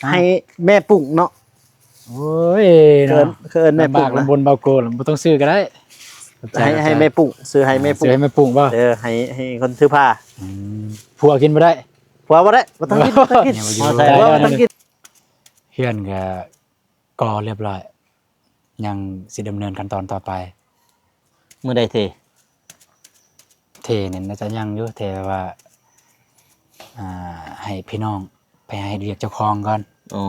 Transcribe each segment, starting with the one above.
ໃຫ້ແມ່ປຸ້ງເນາະ. ໂອ້ຍ ເນາະ ເອີ້ນ ເອີ້ນແມ່ປຸ້ງ ລຳບາກລຳບົນເບົາໂກ ບໍ່ຕ້ອງຊື້ກໍໄດ້. ໃຫ້ ໃຫ້ແມ່ປຸ້ງ ຊື້ໃຫ້ແມ່ປຸ້ງ ຊື້ໃຫ້ແມ່ປຸ້ງບໍ່? ເອີ ໃຫ້ ໃຫ້ຄົນຖືພາ. ອືມ ຜົວກິນບໍ່ໄດ້? ຜົວບໍ່ໄດ້ ບໍ່ຕ້ອງກິນ ບໍ່ຕ້ອງກິນ ບໍ່ຕ້ອງກິນ. ເຮືອນກໍກໍ່ຮຽບຮ້ອຍ ຍັງຊິດຳເນີນຂັ້ນຕອນຕໍ່ໄປ. ມື້ໃດເທ? ເທນີ້ໜ້າຈະຍັງຢູ່ ເທແບບວ່າ ອ່າ ໃຫ້ພີ່ນ້ອງໄປຫາເຮັດວຽກເຈົ້າຂອງກ່ອນ. ອໍ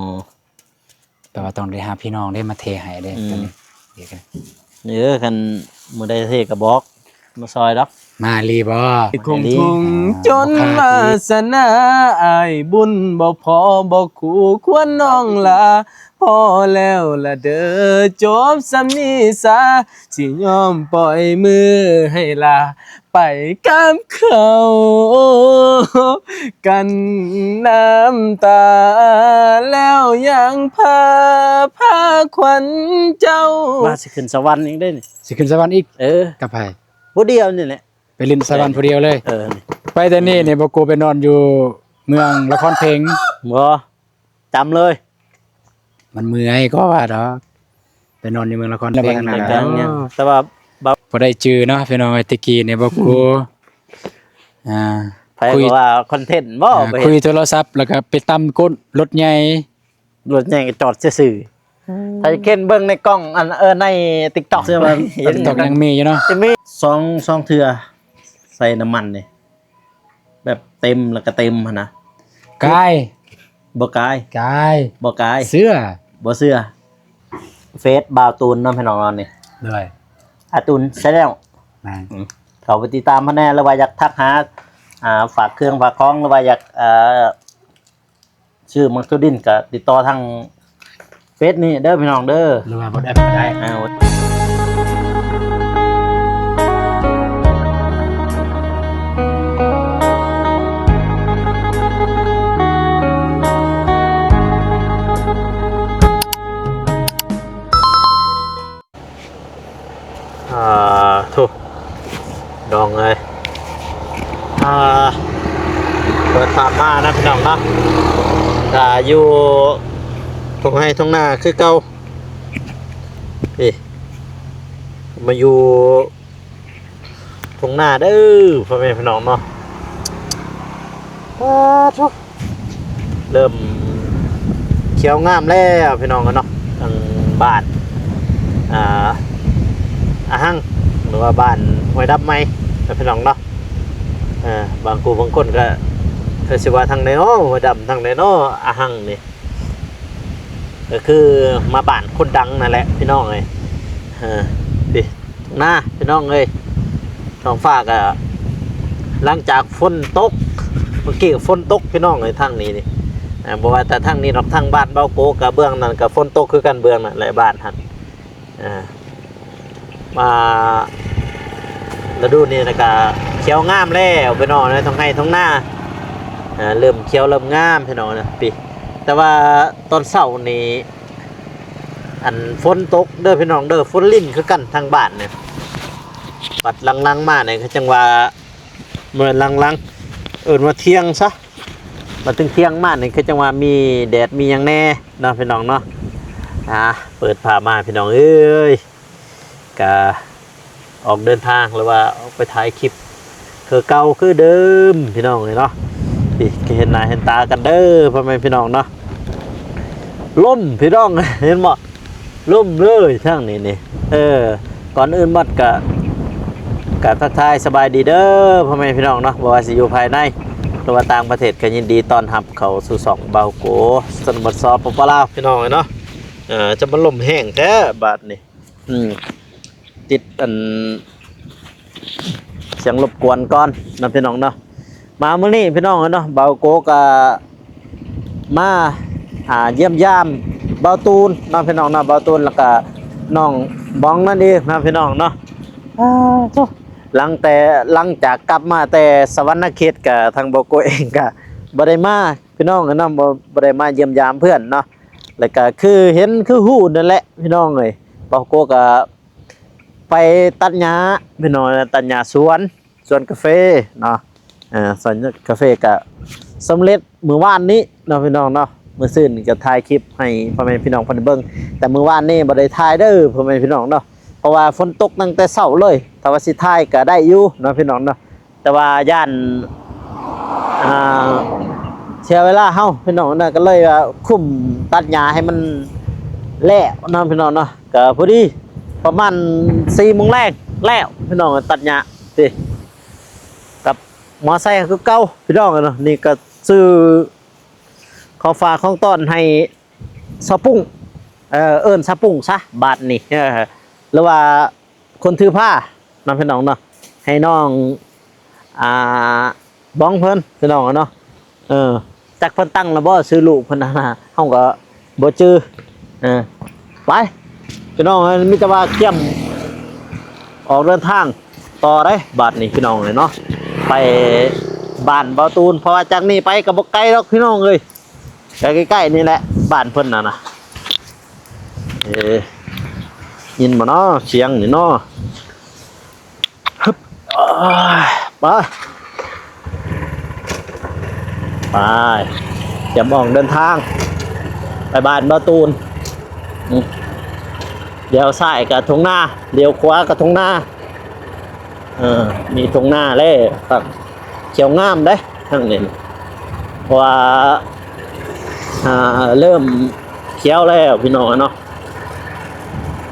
ແປວ່າຕ້ອງໄດ້ຫາພີ່ນ້ອງເດ້ມາເທໃຫ້ເດ້. ອືມ ຕົວນີ້ ເອີ ຄັນມື້ໃດເທກໍບອກມາຊ່ອຍດອກ. ມາອີ່ຫຼີບໍ່? ຄົງທຸງ ອໍ ຈົນວາສະໜາອ້າຍບຸນບໍ່ພໍ ບໍ່ຄູ່ຄວນນ້ອງຫຼາ ພໍແລ້ວລະເດີ ຈົບສ່ຳນີ້ສາ ຊິຍອມປ່ອຍມືໃຫ້ຫຼາ ໄປກັບເຂົາ ກັນນ້ຳຕາ ແລ້ວຍັງພາ ພາຂວັນເຈົ້າ ວ່າຊິຂຶ້ນສະຫວັນອີກເດ້ນີ້. ຊິຂຶ້ນສະຫວັນອີກ? ເອີ ກັບໃຜ? ຜູ້ດຽວນີ້ແຫຼະ ໄປຫຼິ້ນສະຫວັນຜູ້ດຽວເລີຍ. ເອີ ໄປແຕ່ນີ້ນີ້ ອືມ ບໍ່ກູໄປນອນຢູ່ເມືອງລະຄອນເພັງ. ບໍ່ ຈຳເລີຍ ມັນເມື່ອຍກໍວ່າດອກ ໄປນອນຢູ່ເມືອງລະຄອນເພັງນັ້ນ. ແຕ່ວ່າບໍ່ໄດ້ຈື່ເນາະພີ່ນ້ອງເອີຍ ແຕ່ກີ້ນີ້ບໍ່ກູ ອ່າ ໃຜກໍວ່າຄອນເທັນບໍ່ ອ່າ ໄປເຮັດ ຄຸຍໂທລະສັບ ແລ້ວກໍໄປຕຳກົ້ນລົດໃຫຍ່ ລົດໃຫຍ່ກໍຈອດຊື່ໆ. ອືມ ໃຜເຫັນເບິ່ງໃນກ້ອງ ອັນ ເອີ ໃນຕິກຕັອກ ເຊື່ອວ່າຕິກຕັອກຍັງມີຢູ່ເນາະ ຈະມີສອງ ສອງເທື່ອ ໃສ່ນ້ຳມັນນີ້ ແບບເຕັມແລ້ວກໍເຕັມຫັ້ນນະ. ກາຍ ບໍ່ກາຍ ກາຍ ບໍ່ກາຍ ເຊື່ອ ບໍ່ເຊື່ອ. ເຟສບ່າວຕູນເນາະພີ່ນ້ອງເນາະນີ້ ໂດຍ ອາຕູນແຊນແນວ ແມ່ນ ອືມ ເຂົ້າໄປຕິດຕາມເພິ່ນແດ່ ຫຼືວ່າຢາກທັກຫາ ອ່າ ຝາກເຄື່ອງຝາກຂອງ ຫຼືວ່າຢາກ ເອີ ຊື້ໝາກຖົ່ວດິນກໍຕິດຕໍ່ທາງເຟສນີ້ເດີພີ່ນ້ອງເດີ ຫຼືວ່າ WhatsApp ກໍໄດ້. ອ່າ ໂທ້ ນ້ອງເອີຍ ອ່າ ເປີດພາບມານະພີ່ນ້ອງເນາະ ກະຢູ່ທົ່ງໄຮ່ທົ່ງນາຄືເກົ່າ. ນີ້ ມາຢູ່ທົ່ງນາເດີພໍ່ແມ່ພີ່ນ້ອງເນາະ. ປາດໂທ້ ເລີ່ມຂຽວງາມແລ້ວພີ່ນ້ອງເອີຍເນາະ ທາງບ້ານ ອ່າ ອາຫັງ ຫຼືວ່າບ້ານຫ້ວຍດຳໃໝ່ນະພີ່ນ້ອງເນາະ. ເອີ ບາງຄູ່ບາງຄົນກໍ ກໍຊິວ່າທາງໃດເນາະ ຫ້ວຍດຳ ທາງໃດເນາະ ອາຫັງນີ້ ກໍຄືມາບ້ານຄົນດັງນັ້ນແຫຼະພີ່ນ້ອງເອີຍ. ເອີ ນີ້ ນາພີ່ນ້ອງເອີຍ ທ້ອງຟ້າກໍຫຼັງຈາກຝົນຕົກ ເມື່ອກີ້ກໍຝົນຕົກພີ່ນ້ອງເອີຍ ທາງນີ້ນີ້ ອ່າ ບໍ່ວ່າແຕ່ທາງນີ້ດອກ ທາງບ້ານເບົາໂກກະເບື້ອງນັ້ນກະຝົນຕົກຄືກັນ ເບື້ອງນັ້ນແຫຼະ ບ້ານຫັ້ນ ອ່າ ມາລະດູນີ້ນະກະຂຽວງາມແລ້ວພີ່ນ້ອງເອີຍ ທົ່ງໄຮ່ທົ່ງນາ ອ່າ ເລີ່ມຂຽວເລີ່ມງາມພີ່ນ້ອງເອີຍ ປີ ແຕ່ວ່າຕອນເຊົ້ານີ້ ອັນ ຝົນຕົກເດີພີ່ນ້ອງເດີ ຝົນລິນຄືກັນທາງບ້ານນີ້. ບັດຫຼັງໆມານີ້ຄືຈັ່ງວ່າ ບໍ່ແມ່ນຫຼັງໆ ເອີ້ນວ່າທ່ຽງຊະ ບັດເຖິງທ່ຽງມານີ້ຄືຈັ່ງວ່າມີແດດມີຫຍັງແດ່ເນາະພີ່ນ້ອງເນາະ. ອ່າ ເປີດພາບມາພີ່ນ້ອງເອີຍ ກະອອກເດີນທາງ ຫຼືວ່າອອກໄປຖ່າຍຄລິບຄືເກົ່າຄືເດີມພີ່ນ້ອງເອີຍເນາະ. ນີ້ ເຫັນໜ້າເຫັນຕາກັນເດີພໍ່ແມ່ພີ່ນ້ອງເນາະ. ລົມພີ່ນ້ອງ ເຫັນບໍ່ ລົມເລີຍທາງນີ້ນີ້. ເອີ ກ່ອນອື່ນໝົດກະ ກະທັກທາຍສະບາຍດີເດີພໍ່ແມ່ພີ່ນ້ອງເນາະ ບໍ່ວ່າຊິຢູ່ພາຍໃນ ຫຼືວ່າຕ່າງປະເທດ ກະຍິນດີຕ້ອນຮັບເຂົ້າສູ່ຊ່ອງບ່າວໂກ ຊົນນະບົດ ສປປ ລາວ ພີ່ນ້ອງເອີຍເນາະ. ເອີ ຈະມາລົມແຮງແທ້ບາດນີ້. ອືມ ຕິດອັນ ສຽງລົບກວນກ່ອນນະພີ່ນ້ອງເນາະ. ມາມື້ນີ້ພີ່ນ້ອງເອີຍເນາະ ບ່າວໂກກະມາ ອ່າ ຢ້ຽມຢາມບ່າວຕູນເນາະພີ່ນ້ອງເນາະ ບ່າວຕູນ ແລ້ວກະນ້ອງບອງນັ້ນເອງນະພີ່ນ້ອງເນາະ. ອ່າ ໂທ້ ຫຼັງແຕ່ ຫຼັງຈາກກັບມາແຕ່ສະຫວັນນະເຂດ ກະທາງບ່າວໂກເອງກະບໍ່ໄດ້ມາ ພີ່ນ້ອງເອີຍເນາະ ບໍ່ ບໍ່ໄດ້ມາຢ້ຽມຢາມເພື່ອນເນາະ. ແລ້ວກະຄືເຫັນຄືຮູ້ນັ້ນແຫຼະພີ່ນ້ອງເອີຍ ບ່າວໂກກະໄປຕັດຫຍ້າພີ່ນ້ອງ ຕັດຫຍ້າສວນ ສວນກາເຟເນາະ. ເອີ ສວນກາເຟກະສຳເລັດມື້ວານນີ້ເນາະພີ່ນ້ອງເນາະ. ມື້ຊືນກໍຖ່າຍຄລິບໃຫ້ພໍ່ແມ່ພີ່ນ້ອງເພິ່ນເບິ່ງ ແຕ່ມື້ວານນີ້ບໍ່ໄດ້ຖ່າຍເດີພໍ່ແມ່ພີ່ນ້ອງເນາະ ເພາະວ່າຝົນຕົກຕັ້ງແຕ່ເຊົ້າເລີຍ. ຖ້າວ່າຊິຖ່າຍກໍໄດ້ຢູ່ເນາະພີ່ນ້ອງເນາະ ແຕ່ວ່າຢ້ານ ອ່າ ເສຍເວລາເຮົາພີ່ນ້ອງເນາະ ກໍເລີຍວ່າຄຸມຕັດຫຍ້າໃຫ້ມັນແລ້ວເນາະພີ່ນ້ອງເນາະ. ກໍພໍດີປະມານສີ່ໂມງແລງແລ້ວພີ່ນ້ອງ ຕັດຫຍ້າຕິ ກັບມໍໄຊຄືເກົ່າພີ່ນ້ອງເນາະ. ນີ້ກໍຊື້ຂອງຝາກຂອງຕ້ອນໃຫ້ສາວປຸ້ງ ເອີ້ນສາວປຸ້ງຊະບາດນີ້ ເອີ ຫຼືວ່າ ຄົນຖືພາເນາະພີ່ນ້ອງເນາະ ໃຫ້ນ້ອງ ອ່າ ບ້ອງເພິ່ນພີ່ນ້ອງເນາະ. ເອີ ຈັກເພິ່ນຕັ້ງແລ້ວບໍ່ຊື່ລູກເພິ່ນຫັ້ນນະ ເຮົາກໍບໍ່ຈື່. ເອີ ໄປພີ່ນ້ອງ ມີແຕ່ວ່າກຽມອອກເດີນທາງຕໍ່ເດ້ ບາດນີ້ພີ່ນ້ອງເອີຍເນາະ ໄປບ້ານເບົາຕູນ ເພາະວ່າຈາກນີ້ໄປກໍບໍ່ໄກດອກພີ່ນ້ອງເອີຍ. ໃກ້ໆນີ້ແຫຼະບ້ານເພິ່ນນະນະ. ເອີ ຍິນບໍ່ເນາະສຽງນີ້ເນາະ? ຮຶບ ໄປ ໄປ ກຽມອອກເດີນທາງໄປບ້ານເບົາຕູນ. ອືມ ລ້ຽວຊ້າຍກໍທົ່ງນາ ລ້ຽວຂວາກໍທົ່ງນາ. ເອີ ມີທົ່ງນາແລ້ວ ຂຽວງາມເດ້ທາງນີ້ ເພາະວ່າ ອ່າ ເລີ່ມຂຽວແລ້ວພີ່ນ້ອງເນາະ.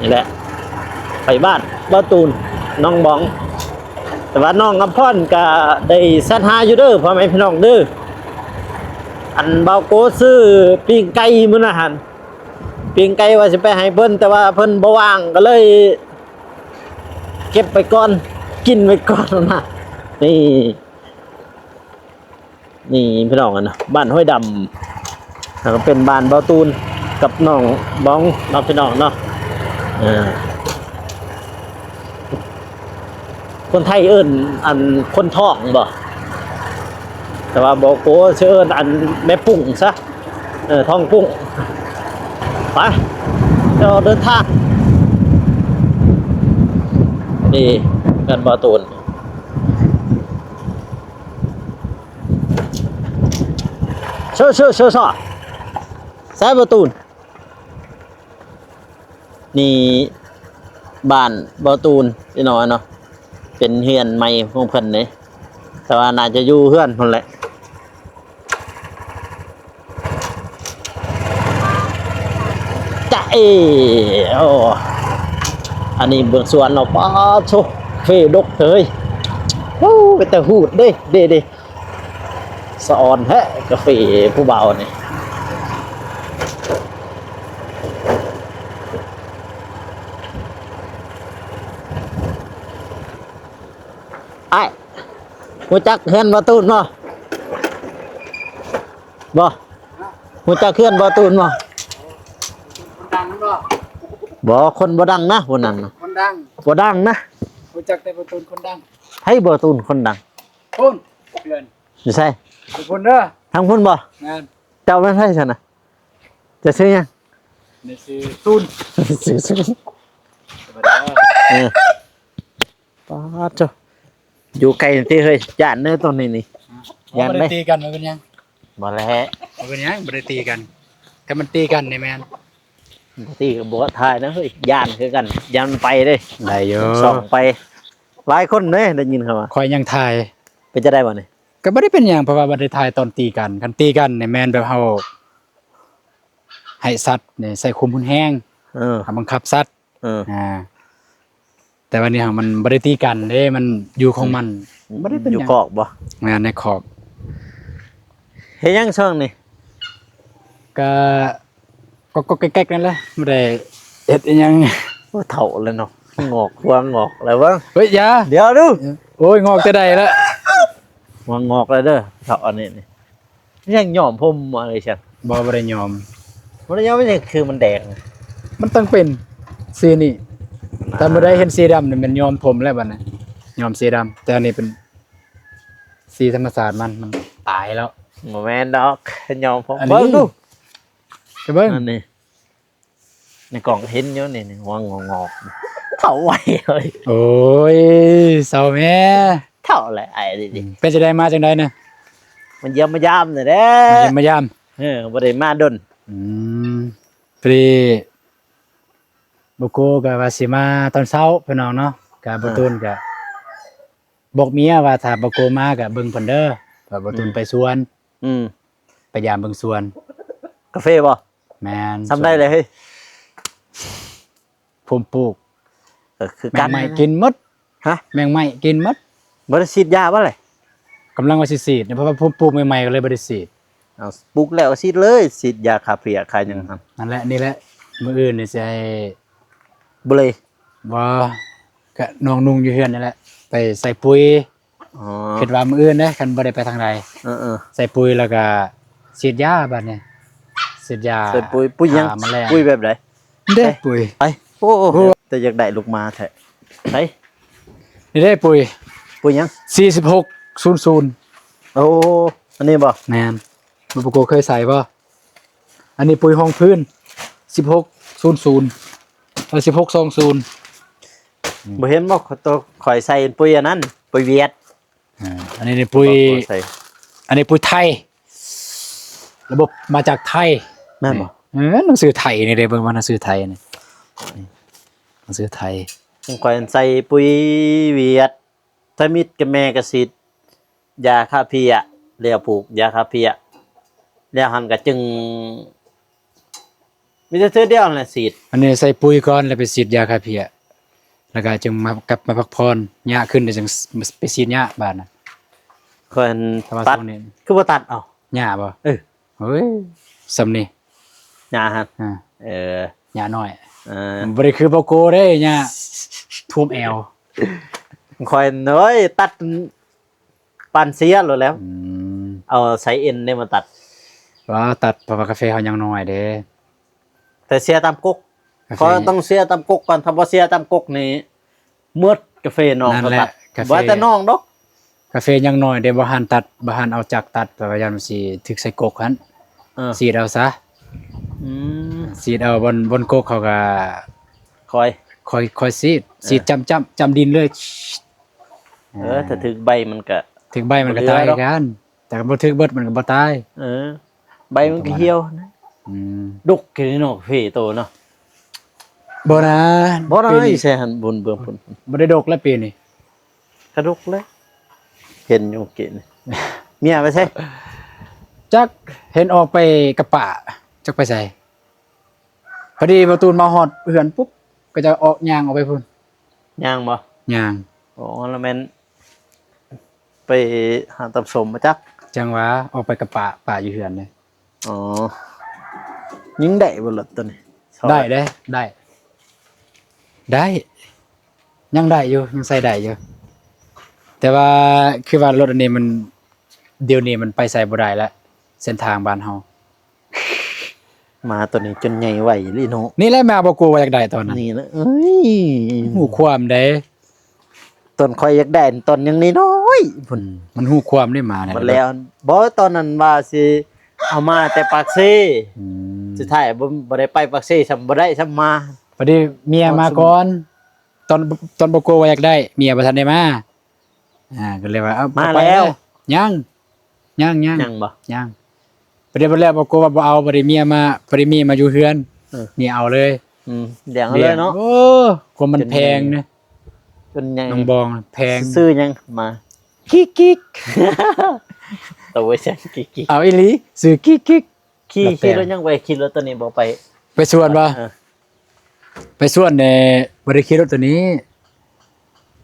ນີ້ແຫຼະ ໄປບ້ານເບົາຕູນ ນ້ອງບອງ ແຕ່ວ່ານ້ອງອຳພອນກະໄດ້ແຊັດຫາຢູ່ເດີ ພໍ່ແມ່ພີ່ນ້ອງເດີ. ອັນ ເບົາໂກຊື້ປີ້ງໄກ່ມື້ນັ້ນຫັ້ນ ປີ້ງໄກ່ວ່າຊິໄປໃຫ້ເພິ່ນ ແຕ່ວ່າເພິ່ນບໍ່ວ່າງ ກໍເລີຍເກັບໄວ້ກ່ອນ ກິນໄວ້ກ່ອນນະ. ນີ້ ນີ້ພີ່ນ້ອງເນາະ ບ້ານຫ້ວຍດຳ ແລ້ວກໍເປັນບ້ານເບົາຕູນກັບນ້ອງບອງເນາະ ພີ່ນ້ອງເນາະ. ເອີ ຄົນໄທເອີ້ນອັນຄົນທ້ອງບໍ ແຕ່ວ່າບໍ່ໂກຊິເອີ້ນອັນແມ່ປຸ້ງຊະ ເອີ ທ້ອງປຸ້ງ. ໄປ ເດີນທາງ ນີ້ເຮືອນເບົາຕູນ. ເຊີ ເຊີ ເຊີ ໃສ່ປະຕູ ນີ້ບ້ານເບົາຕູນພີ່ນ້ອງເນາະ ເປັນເຮືອນໃໝ່ຂອງເພິ່ນເດ້ ແຕ່ວ່າໜ້າຈະຢູ່ເຮືອນພຸ້ນແຫຼະ. ຈະເອ ໂອ້ ອັນນີ້ເບິ່ງສວນເນາະ ປາດໂທ້ ເຟດົກເອີຍ ໂອ້ ເປັນຕາຫູດເດ້ ເດ້ ເດ້ ສະອອນແທ້ກາເຟຜູ້ບ່າວນີ້. ອ້າຍ ຮູ້ຈັກເຮືອນບ່າວຕູນບໍ່? ບໍ່ ຮູ້ຈັກເຮືອນບ່າວຕູນບໍ່? ຄົນດັງບໍ່? ບໍ່ ຄົນບໍ່ດັງນະ ຜູ້ນັ້ນນະ ຄົນດັງ ບໍ່ດັງນະ. ຮູ້ຈັກແຕ່ບ່າວຕູນຄົນດັງ. ໃຜບ່າວຕູນຄົນດັງ? ພຸ້ນ ເຮືອນ ຢູ່ໃສ? ຢູ່ພຸ້ນເດີ ທາງພຸ້ນບໍ່? ແມ່ນ. ເຈົ້າແມ່ນໃຜຊັ້ນນະ? ເຈົ້າຊື່ຫຍັງ? ນີ້ຊື່ສູນ ຊື່ສູນ ສະບາຍດີເດີ. ເອີ ປາດໂທ້ ຢູ່ໄກຕິເຮີ້ຍ ຢ້ານເດີໂຕນີ້ນີ້. ຢ້ານເດ້ ບໍ່ໄດ້ຕີກັນ ບໍ່ເປັນຫຍັງ ບໍ່ແຫຼະ ບໍ່ເປັນຫຍັງ ບໍ່ໄດ້ຕີກັນ. ຖ້າມັນຕີກັນນີ້ແມ່ນ ບໍ່ຕີກໍບໍ່ຖ່າຍນະເຮີ້ຍ ຢ້ານຄືກັນ ຢ້ານໄປເດ້. ໄດ້ຢູ່ ສອງໄປ ຫຼາຍຄົນເດ້ ໄດ້ຍິນເຂົາວ່າ. ຂ້ອຍຍັງຖ່າຍ ເປັນຈັ່ງໃດບັດນີ້? ກໍບໍ່ໄດ້ເປັນຫຍັງ ເພາະວ່າບໍ່ໄດ້ຖ່າຍຕອນຕີກັນ. ຄັນຕີກັນນີ້ແມ່ນແບບເຮົາໃຫ້ສັດນີ້ໃຊ້ຄວາມຮຸນແຮງ ເອີ ເຮົາບັງຄັບສັດ ເອີ ອ່າ ແຕ່ວ່ານີ້ມັນບໍ່ໄດ້ຕີກັນເດ້ ມັນຢູ່ຂອງມັນ ອືມ ບໍ່ໄດ້ເປັນຫຍັງ. ຢູ່ຄອກບໍ່? ແມ່ນ ໃນຄອກ. ເຮັດຫຍັງຊ່ວງນີ້? ກະ ກໍໆແກກໆນັ້ນແຫຼະ ບໍ່ໄດ້ເຮັດອີ່ຫຍັງ. ໂອ້ ເຖົ້າແລ້ວເນາະ ງອກຫົວງອກແລ້ວເບິ່ງ. ເຮີ້ຍ ຢ່າ ດຽວດູ ໂອ້ຍ ງອກແຕ່ໃດລະ ຫົວງອກແລ້ວເດີ ເຖົ້າອັນນີ້ນີ້. ຍັງຍ້ອມຜົມບໍ່ເລີຍຊັ້ນ? ບໍ່ ບໍ່ໄດ້ຍ້ອມ. ບໍ່ໄດ້ຍ້ອມ ມັນຍັງຄືມັນແດງ ມັນຕ້ອງເປັນສີນີ້. ຖ້າມື້ໃດເຫັນສີດຳນີ້ແມ່ນຍ້ອມຜົມແລ້ວບັດນີ້ ຍ້ອມສີດຳ. ແຕ່ອັນນີ້ເປັນສີທຳມະຊາດມັນ ມັນຕາຍແລ້ວ. ບໍ່ແມ່ນດອກ ຍ້ອມຜົມ ອັນນີ້ ເບິ່ງດູ ໄປເບິ່ງ ອັນນີ້ ໃນກ້ອງເຫັນຢູ່ນີ້ ນີ້ ຫົວງອກໆ ເຖົ້າໄວເລີຍ. ໂອ້ຍ ເຊົາແມ້ ເຖົ້າແຫຼະ ອ້າຍນີ້. ອືມ ເປັນຈັ່ງໃດ ມາຈັ່ງໃດນະ? ມາຢ້ຽມມາຢາມນີ້ແຫຼະ ມາຢ້ຽມມາຢາມ. ເອີ ບໍ່ໄດ້ມາດົນ. ອືມ ພໍດີບໍ່ໂກກໍວ່າຊິມາຕອນເຊົ້າພີ່ນ້ອງເນາະ ກໍບໍ່ ອ່າ ຕູນກໍບອກເມຍວ່າຖ້າບໍ່ໂກມາກໍເບິ່ງເພິ່ນເດີ ວ່າບໍ່ຕູນ ອືມ ໄປສວນ ອືມ ໄປຢາມເບິ່ງສວນ. ກາເຟບໍ່? ແມ່ນ. ສ່ຳໃດແລ້ວເຮີ້ຍ? ພູມປູກ ເອີ ຄືກັນ ແມງໄມ້ກິນໝົດ. ຮະ? ແມງໄມ້ກິນໝົດ. ບໍ່ໄດ້ສີດຢາບໍ່ເລີຍ? ກຳລັງວ່າຊິສີດ ເພາະວ່າພູມປູກໃໝ່ໆ ກໍເລີຍບໍ່ໄດ້ສີດ. ເອົາ ປູກແລ້ວກໍສີດເລີຍ ສີດຢາຂ້າເພຍຂ້າຫຍັງຫັ້ນ. ນັ້ນແຫຼະ ນີ້ແຫຼະ ມື້ອື່ນນີ້ຊິໃຫ້ ບໍ່ເລີຍ ບໍ່ ກະນ້ອງນຸ່ງຢູ່ເຮືອນນີ້ແຫຼະ ໄປໃສ່ປຸຍ. ອໍ ຄິດວ່າມື້ອື່ນເດ້ ຄັນບໍ່ໄດ້ໄປທາງໃດ ເອີໆ ໃສ່ປຸຍແລ້ວກະສີດຢາບາດນີ້ ສີດຢາ ໃສ່ປຸຍ ປຸຍຫຍັງ? ຂ້າແມະແລງ. ປຸຍແບບໃດ? ເດ້ ເດ້ ປຸຍ ໄປ. ໂອ້ ໂອ້ ແຕ່ຢາກໄດ້ລູກໝາແທ້. ໃສ? ນີ້ເດ້ປຸຍ. ປຸຍຫຍັງ? ສີ່ສິບຫົກສູນສູນ. ໂອ້ ອັນນີ້ບໍ່? ແມ່ນ. ບໍ່ປະໂກເຄີຍໃສ່ບໍ່? ອັນນີ້ປຸຍຮອງພື້ນ ສິບຫົກສູນສູນ ເອີ ສິບຫົກສອງສູນ. ອືມ ບໍ່ເຫັນບໍ່? ໂຕຂ້ອຍໃສ່ປຸຍອັນນັ້ນ ປຸຍຫວຽດ. ອ່າ ອັນນີ້ປຸຍ ໃສ່ ອັນນີ້ປຸຍໄທ ລະບົບມາຈາກໄທ. ແມ່ນບໍ່? ເອີ ໜັງສືໄທນີ້ເດ້ ເບິ່ງວ່າໜັງສືໄທນີ້ ໜັງສືໄທ. ຂ້ອຍໃສ່ປຸຍຫວຽດ ທຳອິດກັບແມ່ກໍສີດຢາຂ້າເພຍ ແລ້ວປູກຢາຂ້າເພຍ ແລ້ວຫັ້ນກໍຈຶ່ງ ມີແຕ່ເທື່ອດຽວຫັ້ນແຫຼະສີດ. ອັນນີ້ໃສ່ປຸຍກ່ອນ ແລ້ວໄປສີດຢາຂ້າເພຍ ແລ້ວກໍຈຶ່ງມາ ກັບມາພັກຜ່ອນ ຍາຂຶ້ນ ແລ້ວຈຶ່ງໄປສີດຍາບາດນະ. ຂ້ອຍຕັດ ຄືບໍ່ຕັດເອົາ ຍາບໍ່? ເອີ ໂອ້ຍ ສ່ຳນີ້ ຍາຫັ້ນ ອ່າ ເອີ ຍານ້ອຍ. ເອີ ບໍ່ໄດ້ຄືບໍ່ໂກເດ້ ຍາຖ້ວມແອວ. ຂ້ອຍ ໂອ້ຍ ຕັດ ປານເສຍໂລດແລ້ວ. ອືມ ເອົາສາຍເອັນນີ້ມາຕັດ. ວ່າຕັດ ເພາະວ່າກາເຟເຮົາຍັງນ້ອຍເດ້. ແຕ່ເສຍຕາມກົກ ກາເຟ ເພາະຕ້ອງເສຍຕາມກົກກ່ອນ ຖ້າບໍ່ເສຍຕາມກົກນີ້ໝົດກາເຟນ້ອງ. ນັ້ນແຫຼະ ເຂົາຕັດ ກາເຟ ບໍ່ແຕ່ນ້ອງດອກ ກາເຟຍັງນ້ອຍເດ້ ບໍ່ທັນຕັດ ບໍ່ທັນເອົາຈັກຕັດ ແປວ່າຢ້ານມັນຊິຖືກໃສ່ກົກຫັ້ນ. ເອີ ສີດເອົາຊະ. ອືມ ສີດເອົາ ບ່ອນ ບ່ອນກົກເຂົາກໍຄ່ອຍ ຄ່ອຍ ຄ່ອຍສີດ ເອີ ສີດຈ້ຳໆ ຈ້ຳດິນເລີຍ. ເອີ ເອີ ຖ້າຖືກໃບມັນກະ ຖືກໃບມັນກະຕາຍຄືກັນ ແຕ່ບໍ່ຖືກເບິດມັນກະບໍ່ຕາຍ. ເອີ ໃບມັນກະຫ່ຽວນະ. ອືມ ດົກແຕ່ນີ້ເນາະ ເພໂຕເນາະ. ບໍ່ນະ ບໍ່ໄດ້ ປີນີ້ ໃສ່ຫັ້ນ ບຸນເບື້ອງພຸ້ນ ບໍ່ໄດ້ດົກແລ້ວປີນີ້. ກະດົກແລ້ວ ເຫັນຢູ່ກີ້ນີ້. ເມຍໄປໃສ? ຈັກ ເຫັນອອກໄປກັບປ້າ ຈັກໄປໃສ. ພໍດີບ່າວຕູນມາຮອດເຮືອນປຸບ ກໍຈະອອກຍ່າງອອກໄປພຸ້ນ. ຍ່າງບໍ່? ຍ່າງ. ອໍ ລະແມ່ນໄປຫາຕຳສົ້ມບໍ່ຈັກ. ຈັ່ງຫວາ ອອກໄປກັບປ້າ ປ້າຢູ່ເຮືອນເດ້. ອໍ ຍັງໄດ້ບໍ່ລົດໂຕນີ້? ໄດ້ເດ້ ໄດ້ ໄດ້ ຍັງໄດ້ຢູ່ ຍັງໃຊ້ໄດ້ຢູ່ ແຕ່ວ່າຄືວ່າລົດອັນນີ້ມັນ ດຽວນີ້ມັນໄປໃສບໍ່ໄດ້ລະ ເສັ້ນທາງບ້ານເຮົາ. ໝາໂຕນີ້ຈົນໃຫຍ່ໄວອີ່ຫຼີເນາະ. ນີ້ແຫຼະໝາບໍ່ໂກວ່າຢາກໄດ້ຕອນນັ້ນ. ນີ້ລະ ເອີຍ ຮູ້ຄວາມໃດ. ຕອນຂ້ອຍຢາກໄດ້ຕອນຍັງນ້ອຍໆພຸ້ນ. ອືມ ມັນຮູ້ຄວາມເດ້ໝານະ. ໝົດແລ້ວ ບໍ່ ຕອນນັ້ນວ່າຊິເອົາມາແຕ່ປາກເຊ. ອືມ ສຸດທ້າຍບໍ່ ບໍ່ໄດ້ໄປປາກເຊຊ້ຳ ບໍ່ໄດ້ຊ້ຳມາ. ພໍດີເມຍມາກ່ອນ ຕອນ ຕອນບໍ່ໂກວ່າຢາກໄດ້ ເມຍບໍ່ທັນໄດ້ມາ. ອ່າ ກໍເລີຍວ່າ ເອົາ ມາແລ້ວ. ຍັງ ຍັງ ຍັງ ຍັງບໍ່? ຍັງ. ປະເດ ປະແລ້ວບໍ່ໂກວ່າບໍ່ເອົາ ປະເດເມຍມາ ປະເດເມຍມາຢູ່ເຮືອນ. ເອີ ເມຍເອົາເລີຍ. ອືມ ລ້ຽງເອົາເລີຍເນາະ. ໂອ້ ຄວາມມັນແພງນະ ຈົນໃຫຍ່ ນ້ອງບອງແພງ. ຊື່ຫຍັງ? ມາ ກິກກິກ. ໂຕເວີຊັນກິກກິກ. ເອົາອີ່ຫຼີ ຊື່ກິກກິກ. ຂີ່ ຂີ່ລົດຫຍັງໄປ? ຂີ່ລົດໂຕນີ້ບໍ່ໄປ ໄປສວນບໍ່? ເອີ ໄປສວນແດ່ ບໍ່ໄດ້ຂີ່ລົດໂຕນີ້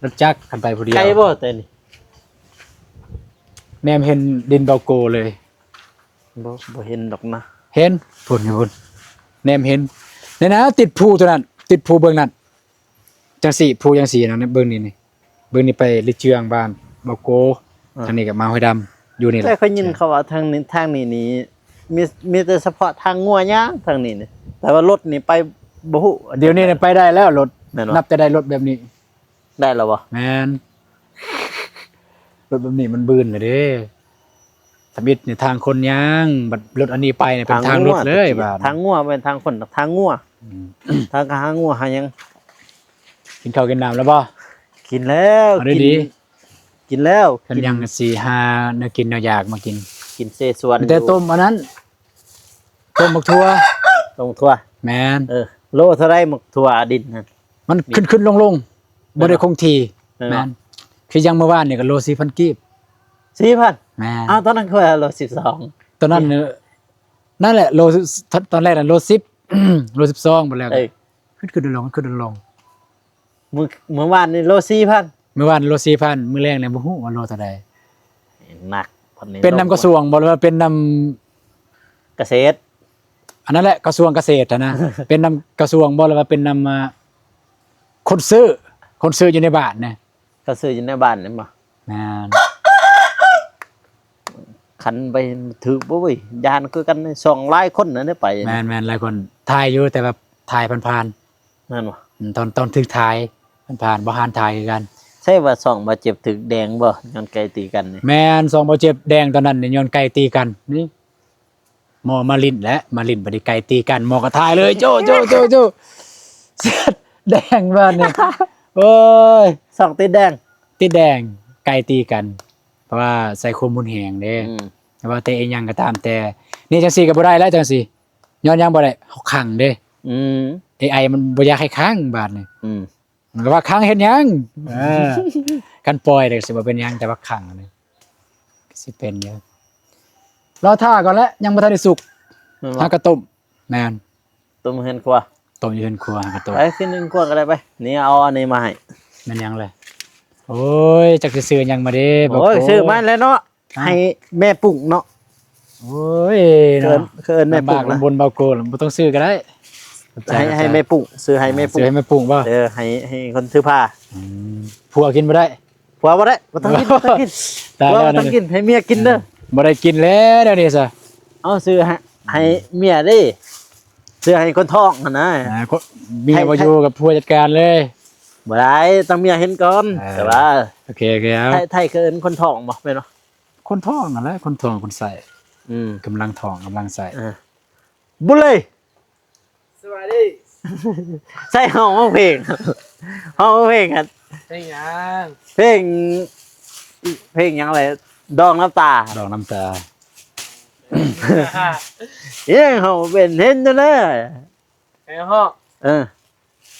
ລົດຈັກ ຄັນໄປຜູ້ດຽວ. ໄກບໍ່ແຕ່ນີ້? ແນມເຫັນດິນເບົາໂກເລີຍ. ບໍ່ ບໍ່ເຫັນດອກນະ. ເຫັນ ພຸ້ນ ພຸ້ນ ແນມເຫັນ ນີ້ນະ ຕິດພູໂຕນັ້ນ ຕິດພູເບື້ອງນັ້ນ. ຈັ່ງຊີ້ ພູຈັ່ງຊີ້ນະ ເບິ່ງນີ້ ນີ້ ເບິ່ງນີ້ໄປລິເຈືອງ ບ້ານເບົາໂກ. ອ່າ ທາງນີ້ກໍມາຫ້ວຍດຳ ຢູ່ນີ້ແຫຼະ. ແຕ່ຂ້ອຍຍິນເຂົາວ່າທາງນີ້ ທາງນີ້ນີ້ ມີ ມີແຕ່ສະເພາະທາງງົວຍ່າງທາງນີ້ນີ້ ແຕ່ວ່າລົດນີ້ໄປບໍ່ຮູ້. ດຽວນີ້ນະໄປໄດ້ແລ້ວລົດ. ແມ່ນບໍ່? ນັບແຕ່ໄດ້ລົດແບບນີ້ ໄດ້ແລ້ວບໍ່? ແມ່ນ. ລົດແບບນີ້ມັນບືນແລ້ວເດ້. ທຳອິດນີ້ທາງຄົນຍ່າງ ບັດລົດອັນນີ້ໄປນີ້ເປັນທາງລົດເລີຍ. ທາງງົວ ແມ່ນທາງຄົນ ທາງງົວ. ອືມ ທາງຫາງົວຫາຫຍັງ. ກິນເຂົ້າກິນນ້ຳແລ້ວບໍ່? ກິນແລ້ວ. ເອົາດີໆ ກິນ ກິນແລ້ວ. ຄັນຍັງ ກິນ ກໍຊິຫາແນວກິນແນວຢາກມາກິນ. ກິນເສສວນ ມີແຕ່ ຢູ່ ຕົ້ມອັນນັ້ນ ຕົ້ມໝາກຖົ່ວ. ຕົ້ມຖົ່ວ. ແມ່ນ. ເອີ ໂລເທົ່າໃດໝາກຖົ່ວດິນຫັ້ນ? ມັນຂຶ້ນໆລົງໆ ບໍ່ໄດ້ຄົງທີ່. ແມ່ນບໍ່? ແມ່ນ. ຄືຢ່າງມື້ວານນີ້ກໍໂລສີ່ພັນກີບ. ສີ່ພັນ? ແມ່ນ. ອ້າວ ຕອນນັ້ນຄືວ່າໂລສິບສອງ. ຕອນນັ້ນ ເອີ ນັ້ນແຫຼະ ໂລ ຕອນແລກນັ້ນໂລສິບ ໂລສິບສອງ ບັດແລ້ວກໍ ເອີ ຂຶ້ນໆລົງໆ ຂຶ້ນໆລົງໆ. ມື້ ມື້ວານນີ້ໂລສີ່ພັນ. ມື້ວານໂລສີ່ພັນ ມື້ແລງນີ້ບໍ່ຮູ້ວ່າໂລເທົ່າໃດ. ໜັກ ເປັນນຳກະຊວງບໍ່ ຫຼືວ່າເປັນນຳກະເສດ? ອັນນັ້ນແຫຼະ ກະຊວງກະເສດຫັ້ນນະ. ເປັນນຳກະຊວງບໍ່ ຫຼືວ່າເປັນນຳ ອ່າ ຄົນຊື້ ຄົນຊື້ຢູ່ໃນບ້ານນະ? ເຂົາຊື້ຢູ່ໃນບ້ານແມ່ນບໍ່? ແມ່ນ. ຄັນໄປຖືກບໍ່ເວີ້ຍ ຢ້ານຄືກັນ ຊ່ອງຫຼາຍຄົນນັ້ນໄດ້ໄປ. ແມ່ນໆ ຫຼາຍຄົນ ຖ່າຍຢູ່ ແຕ່ວ່າຖ່າຍຜ່ານໆ. ແມ່ນບໍ່? ອືມ ຕອນ ຕອນຖືກຖ່າຍຜ່ານໆ ບໍ່ຫານຖ່າຍຄືກັນ. ໃຊ່ວ່າຊ່ອງບາດເຈັບຖືກແດງບໍ່ ຍ້ອນໄກ່ຕີກັນນີ້? ແມ່ນ ຊ່ອງບາດເຈັບແດງຕອນນັ້ນນີ້ ຍ້ອນໄກ່ຕີກັນນີ້. ໝໍມາຫຼິ້ນແຫຼະ ມາຫຼິ້ນ ບັດນີ້ໄກ່ຕີກັນ ໝໍກໍຖ່າຍເລີຍ ໂຈະ ໂຈະ ໂຈະ ໂຈະ ແດງບາດນີ້. ໂອ້ຍ ສອງຕິດແດງ ຕິດແດງ ໄກ່ຕີກັນ ເພາະວ່າໃຊ້ຄວາມຮຸນແຮງເດ້. ອືມ ແຕ່ວ່າແຕ່ອີ່ຫຍັງກໍຕາມແຕ່ ນີ້ຈັ່ງຊີ້ກໍບໍ່ໄດ້ແລ້ວ ຈັ່ງຊີ້ ຍ້ອນຫຍັງບໍ່ໄດ້? ເຮົາຂັງເດ້. ອືມ ເອໄອມັນບໍ່ຢາກໃຫ້ຂັງບາດນີ້. ອືມ ມັນກໍວ່າຂັງເຮັດຫຍັງ? ເອີ ຄັນປ່ອຍແລ້ວກໍຊິບໍ່ເປັນຫຍັງ ແຕ່ວ່າຂັງນີ້ກໍຊິເປັນຢູ່. ລໍຖ້າກ່ອນແຫຼະ ຍັງບໍ່ທັນໄດ້ສຸກ. ແມ່ນບໍ່? ຫາກະຕົ້ມ. ແມ່ນ ຕົ້ມເຮືອນຄົວ ຕົ້ມຢູ່ເຮືອນຄົວ ຫາກະຕົ້ມ. ໄປຂຶ້ນເຮືອນຄົວກໍໄດ້ໄປ. ນີ້ເອົາອັນນີ້ມາໃຫ້. ແມ່ນຫຍັງແຫຼະ? ໂອ້ຍ ຈັກຊິຊື້ຫຍັງມາເດ້. ໂອ້ຍ ຊື້ມາແລ້ວເນາະ. ຮະ? ໃຫ້ແມ່ປຸ້ງເນາະ. ໂອ້ຍ ເນາະ ເອີ້ນ ເອີ້ນແມ່ປຸ້ງ ລຳບາກລຳບົນເບົາໂກ ບໍ່ຕ້ອງຊື້ກໍໄດ້. ໃຫ້ ໃຫ້ແມ່ປຸ້ງ ຊື້ໃຫ້ແມ່ປຸ້ງ. ຊື້ໃຫ້ແມ່ປຸ້ງບໍ່? ເອີ ໃຫ້ ໃຫ້ຄົນຖືພາ. ອືມ ຜົວກິນບໍ່ໄດ້? ຜົວບໍ່ໄດ້ ບໍ່ຕ້ອງກິນ ບໍ່ຕ້ອງກິນ. ຕາຍແລ້ວ ບໍ່ຕ້ອງກິນ ໃຫ້ເມຍກິນເດີ. ເອີ ບໍ່ໄດ້ກິນແລ້ວດຽວນີ້ຊະ. ເອົາ ຊື້ໃຫ້ ໃຫ້ເມຍເດ້ ຊື້ໃຫ້ຄົນທ້ອງຫັ້ນນະ. ອ່າ ເມຍບໍ່ຢູ່ກໍຜົວຈັດການເລີຍ. ບໍ່ໄດ້ ຕ້ອງເມຍເຫັນກ່ອນ. ເອີ ແຕ່ວ່າ ໂອເຄ ໂອເຄ ເອົາ ໄທ ໄທເອີ້ນຄົນທ້ອງບໍ່ ແມ່ນບໍ່? ຄົນທ້ອງຫັ້ນແຫຼະ ຄົນທ້ອງ ຄົນໃຊ້. ອືມ ກຳລັງທ້ອງ ກຳລັງໃຊ້. ເອີ ບຸເລີຍ ສະບາຍດີ. ໃສ່ຮ້ອງເພງ ຮ້ອງເພງຫັ້ນ. ເພງຫຍັງ? ເພງ ເພງຫຍັງແຫຼະ? ດອງນ້ຳຕາ ດອງນ້ຳຕາ. ເອີ ເຮົາເປັນເຫັນຢູ່ເດີ ໃຫ້ຮ້ອງ. ເອີ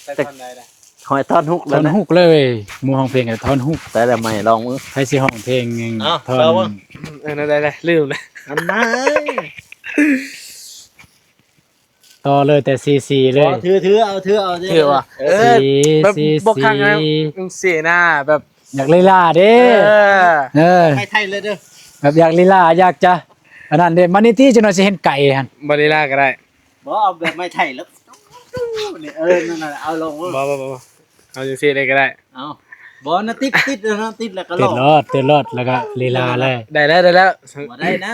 ແຕ່ທ່ອນໃດລະ? ຮ້ອງທ່ອນຮຸກ ທ່ອນຮຸກເລີຍ. ໝູ່ຮ້ອງເພງກໍທ່ອນຮຸກ. ແຕ່ລະໃໝ່ລອງເບິ່ງ ໃຜຊິຮ້ອງເພງ ເອົ້າ ທ່ອນ ເອີ ແນວໃດລະ ລືມລະ. ອັນນັ້ນ ຕໍ່ເລີຍ ແຕ່ຊີຊີເລີຍ. ຖື ຖືເອົາ ຖືເອົາ ຖືວ່າ ເອີ ແບບບໍ່ຄັກນະ ຈັ່ງຊີ້ນະ ແບບຢາກລີລາເດ້. ເອີ ເອີ ໄປໄທເລີຍເດີ ແບບຢາກລີລາ ຢາກຈະອັນນັ້ນເດ້. ມານີ້ຕິ ຈັກໜ່ອຍຊິເຫັນໄກ່ຫັ້ນ. ບໍ່ລີລາກໍໄດ້. ບໍ່ ເອົາແບບໄມ້ໄທແລ້ວ ນີ້ ເອີ ນັ້ນນະ ເອົາລົງ. ບໍ່ ບໍ່ ບໍ່ ບໍ່ ເອົາຈັ່ງຊີ້ເລີຍກໍໄດ້. ເອົາ ບໍ່ນະ ຕິດ ຕິດແລ້ວນະ ຕິດແລ້ວກໍ ຕິດໂລດ ຕິດໂລດ ແລ້ວກໍລີລາເລີຍ. ໄດ້ແລ້ວ ໄດ້ແລ້ວ ບໍ່ໄດ້ນະ.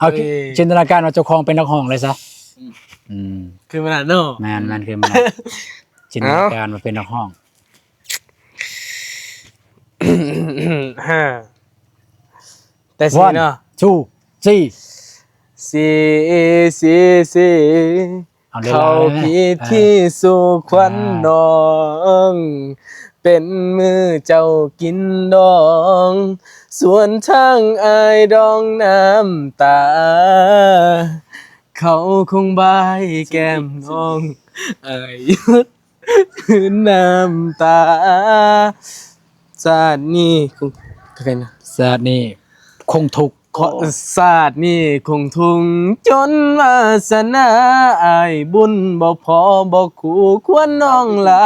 ເອົາ ເອີຍ ຈິນຕະນາການວ່າເຈົ້າຂອງເປັນນັກຮ້ອງເລີຍຊະ. ອືມ ອືມ ຄືມັນນະເນາະ. ແມ່ນ ແມ່ນ ຄືມັນນະ. ເອົ້າ ຈິນຕະນາການວ່າເປັນນັກຮ້ອງ. ຫ້າ ແຕ່ສີ່ເນາະ One, two, three. ສີ່ ສີ່ ສີ່ ເອົາເວລາ ເຂົ້າພິທີສູ່ຂວັນ ອ່າ ນ້ອງ ເປັນມື້ເຈົ້າກິນດອງ ສ່ວນທາງອ້າຍດອງນ້ຳຕາ ເຂົາຄົງບາຍແກ້ມນ້ອງ ອ້າຍຢຸດ ຄືນ້ຳຕາ ຊາດນີ້ຄົງ ຊາດນີ້ຄົງທຸກ ເພາະຊາດນີ້ຄົງທຸກ ຈົນວາສະໜາອ້າຍບຸນບໍ່ພໍ ບໍ່ຄູ່ຄວນນ້ອງຫຼາ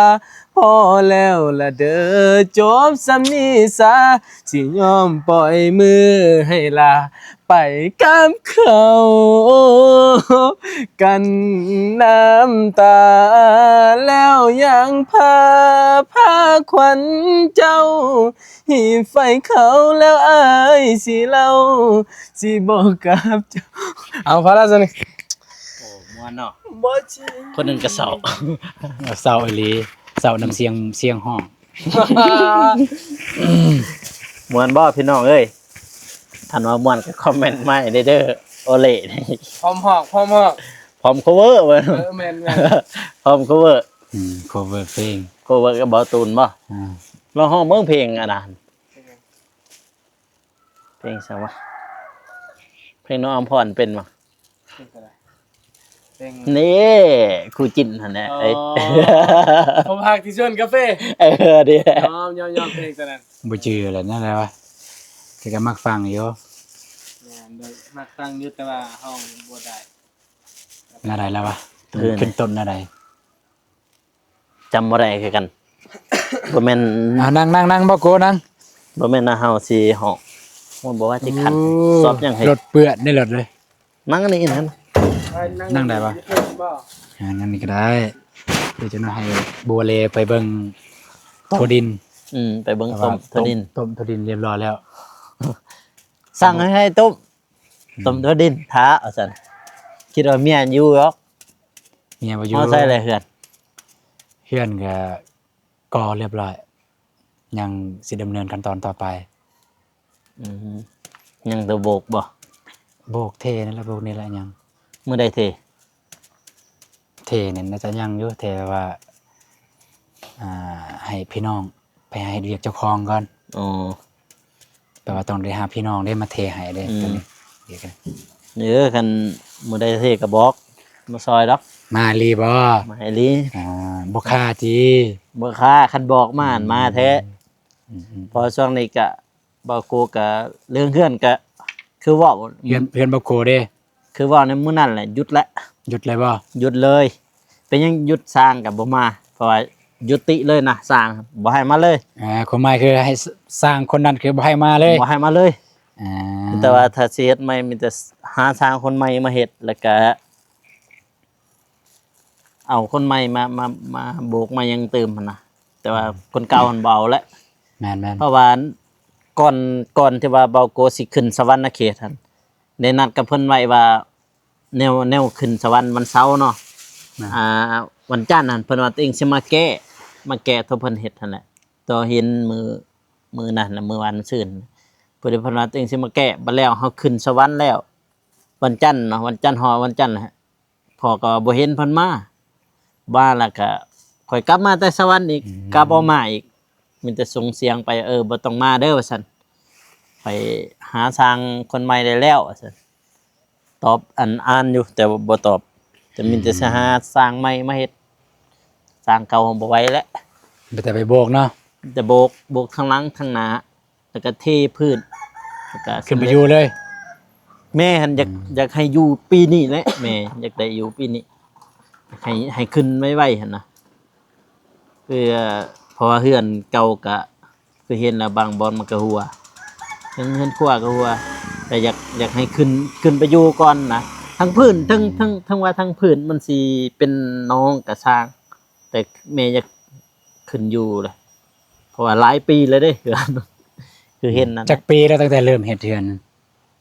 ພໍແລ້ວລະເດີ ຈົບສ່ຳນີ້ສາ ຊິຍອມປ່ອຍມືໃຫ້ລາ ໄປກັບເຂົາ ກັນນ້ຳຕາ ແລ້ວຍັງພາ ພາຂວັນເຈົ້າ ຮີບໄຟເຂົາ ແລ້ວອ້າຍຊິເລົ່າ ຊິບອກກັບເຈົ້າ. ເອົາ ພໍລະຊັ້ນ. ໂອ້ ມ່ວນເນາະ. ບໍ່ຈິງ. ຄົນໜຶ່ງກໍເສົ້າ ເສົ້າອີ່ຫຼີ ເສົ້ານຳສຽງ ສຽງຮ້ອງ. ມ່ວນບໍ່ພີ່ນ້ອງເອີຍ? ຄັນວ່າມ່ວນກໍຄອມເມັນມາໃຫ້ແດ່ເດີ ໂອເລ. ພ້ອມຮ້ອງ ພ້ອມຮ້ອງ ພ້ອມ cover ເວີ້ຍ. ເອີ ແມ່ນໆ ພ້ອມ cover. ອືມ cover ເພງ cover ກັບເບົາຕູນບໍ່? ອືມ ລອງຮ້ອງເບິ່ງເພງອັນນັ້ນ ເພງຫຍັງ? ເພງຫຍັງວະ? ເພງນ້ອງອຳພອນເປັນບໍ່? ເພງຕົວໃດ? ນີ້ ຄູ່ຈິ້ນຫັ້ນແຫຼະ ອໍ ເອີຍ ຜົມຮັກທີ່ສວນກາເຟ ເອີ ເດ້ ຍອມ ຍອມ ຍອມ ເພງຕົວນັ້ນ ບໍ່ຈື່ແລ້ວ ແນວໃດວະ ແຕ່ກໍມັກຟັງຢູ່ ແມ່ນ ມັກຟັງຢູ່ ແຕ່ວ່າຮ້ອງບໍ່ໄດ້ ແນວໃດລະວະ ເອີ ຂຶ້ນຕົ້ນແນວໃດ? ຈຳບໍ່ໄດ້ຄືກັນ ບໍ່ແມ່ນ ອ່າ ນັ່ງ ນັ່ງ ນັ່ງ ບໍ່ໂກ ນັ່ງ ບໍ່ແມ່ນວ່າເຮົາຊິຮ້ອງ ມັນບໍ່ວ່າຊິຂັນ ໂອ້ ຊອບຫຍັງໃຫ້ ລົດເປື້ອນໃນລົດເລີຍ ນັ່ງນີ້ຫັ້ນ ນັ່ງໄດ້ບໍ່? ອ່າ ນັ່ງນີ້ກໍໄດ້ ດຽວຈັກໜ້ອຍໃຫ້ບົວເລໄປເບິ່ງຖົ່ວດິນ ອືມ ໄປເບິ່ງຕົ້ມຖົ່ວດິນ ຕົ້ມຖົ່ວດິນຮຽບຮ້ອຍແລ້ວ ສັ່ງໃຫ້ ໃຫ້ຕົ້ມ ອືມ ຕົ້ມຖົ່ວດິນຖ້າວ່າຊັ້ນ ຄິດວ່າເມຍຢູ່ດອກ ເມຍບໍ່ຢູ່ ຮອດໃສແລ້ວເຮືອນ? ເຮືອນກໍກໍ່ຮຽບຮ້ອຍ ຍັງຊິດຳເນີນຂັ້ນຕອນຕໍ່ໄປ ອືມ ຍັງແຕ່ໂບກບໍ່? ໂບກເທນັ້ນແຫຼະ ໂບກນີ້ແຫຼະຍັງ ມື້ໃດເທ? ເທນີ້ໜ້າຈະຍັງຢູ່ ແຕ່ວ່າ ອ່າ ໃຫ້ພີ່ນ້ອງ ໄປຫາເຮັດວຽກເຈົ້າຂອງກ່ອນ ອໍ ແປວ່າຕ້ອງໄດ້ຫາພີ່ນ້ອງເດ້ມາເທໃຫ້ເດ້ ອືມ ຕົວນີ້ ເອີ ຄັນມື້ໃດເທກໍບອກ ມາຊ່ອຍດອກ ມາອີ່ຫຼີບໍ່? ມາອີ່ຫຼີ ອ່າ ບໍ່ຄ້າຕິ ບໍ່ຄ້າ ຄັນບອກມາ ອືມ ມາແທ້ ອືມໆ ເພາະຊ່ວງນີ້ກະ ບ່າວໂກກະເລື່ອງເຮືອນກະ ຄືເວົ້າ ເຮືອນ ເຮືອນບ່າວໂກເດ້ ຄືເວົ້າໃນມື້ນັ້ນແຫຼະ ຢຸດແລ້ວ ຢຸດເລີຍບໍ່? ຢຸດເລີຍ ເປັນຫຍັງຢຸດ ຊ່າງກໍບໍ່ມາ ເພາະວ່າຍຸຕິເລີຍນະ ຊ່າງບໍ່ໃຫ້ມາເລີຍ ອ່າ ຄວາມໝາຍຄືໃຫ້ ສ- ຊ່າງຄົນນັ້ນຄືບໍ່ໃຫ້ມາເລີຍ ບໍ່ໃຫ້ມາເລີຍ ອ່າ ແຕ່ວ່າຖ້າຊິເຮັດໃໝ່ ມີແຕ່ຫາຊ່າງຄົນໃໝ່ມາເຮັດ ແລ້ວກະເອົາຄົນໃໝ່ມາ ມາ ມາໂບກມາຫຍັງຕື່ມຫັ້ນນະ ແຕ່ວ່າ ອືມ ຄົນເກົ່າຫັ້ນບໍ່ເອົາແລ້ວ ແມ່ນໆ ເພາະວ່າກ່ອນ ກ່ອນທີ່ວ່າບ່າວໂກຊິຂຶ້ນສະຫວັນນະເຂດຫັ້ນ ໄດ້ນັດກັບເພິ່ນໄວ້ວ່າ ແນວ ແນວຂຶ້ນສະຫວັນວັນເສົາເນາະ ແມ່ນ ອ່າ ວັນຈັນຫັ້ນເພິ່ນວ່າຕົວເອງຊິມາແກ້ ມາແກ້ຕົວເພິ່ນເຮັດຫັ້ນແຫຼະ ຕໍ່ເຫັນມື້ ມື້ນັ້ນນະ ມື້ວານ ມື້ຊືນ ເພິ່ນ ເພິ່ນວ່າຕົວເອງຊິມາແກ້ ບັດແລ້ວເຮົາຂຶ້ນສະຫວັນແລ້ວ ວັນຈັນເນາະ ວັນຈັນ ຮອດວັນຈັນ ພໍ່ກໍບໍ່ເຫັນເພິ່ນມາ ມາແລ້ວກະຂ້ອຍກັບມາແຕ່ສະຫວັນອີກ ອືມ ກັບບໍ່ມາອີກ ມີແຕ່ສົ່ງສຽງໄປ ເອີ ບໍ່ຕ້ອງມາເດີວ່າຊັ້ນ ໄປຫາຊ່າງຄົນໃໝ່ໄດ້ແລ້ວວ່າຊັ້ນ ຕອບ ອັນ ອ່ານຢູ່ ແຕ່ວ່າບໍ່ຕອບ ແຕ່ມີແຕ່ ອືມ ຊິຫາຊ່າງໃໝ່ມາເຮັດ ຊ່າງເກົ່າບໍ່ໄຫວແລ້ວ ມີແຕ່ໄປໂບກເນາະ ມີແຕ່ໂບກ ໂບກທັງຫຼັງທັງໜ້າ ແລ້ວກໍເທພື້ນ ແລ້ວກໍຂຶ້ນໄປຢູ່ເລີຍ ແມ່ຫັ້ນຢາກ ອືມ ຢາກໃຫ້ຢູ່ປີນີ້ແຫຼະ ແມ່ຢາກໄດ້ຢູ່ປີນີ້ ໃຫ້ ໃຫ້ຂຶ້ນໄວໆຫັ້ນນະ ເພື່ອ ເພາະວ່າເຮືອນເກົ່າກະ ຄືເຫັນແລ້ວບາງບ່ອນມັນກະຮົ່ວ ເຖິງເຮືອນຄົວກະຮົ່ວ ແຕ່ຢາກ ຢາກໃຫ້ຂຶ້ນ ຂຶ້ນໄປຢູ່ກ່ອນນະ ທັງພື້ນ ອືມ ທັງ ທັງ ທັງວ່າທັງພື້ນມັນຊິເປັນໜອງກະຊ່າງ ແຕ່ແມ່ຢາກຂຶ້ນຢູ່ແຫຼະ ເພາະວ່າຫຼາຍປີແລ້ວເດ້ ເຮືອນ ຄືເຫັນນັ້ນ ຈັກປີແລ້ວ ຕັ້ງແຕ່ເລີ່ມເຮັດເຮືອນ?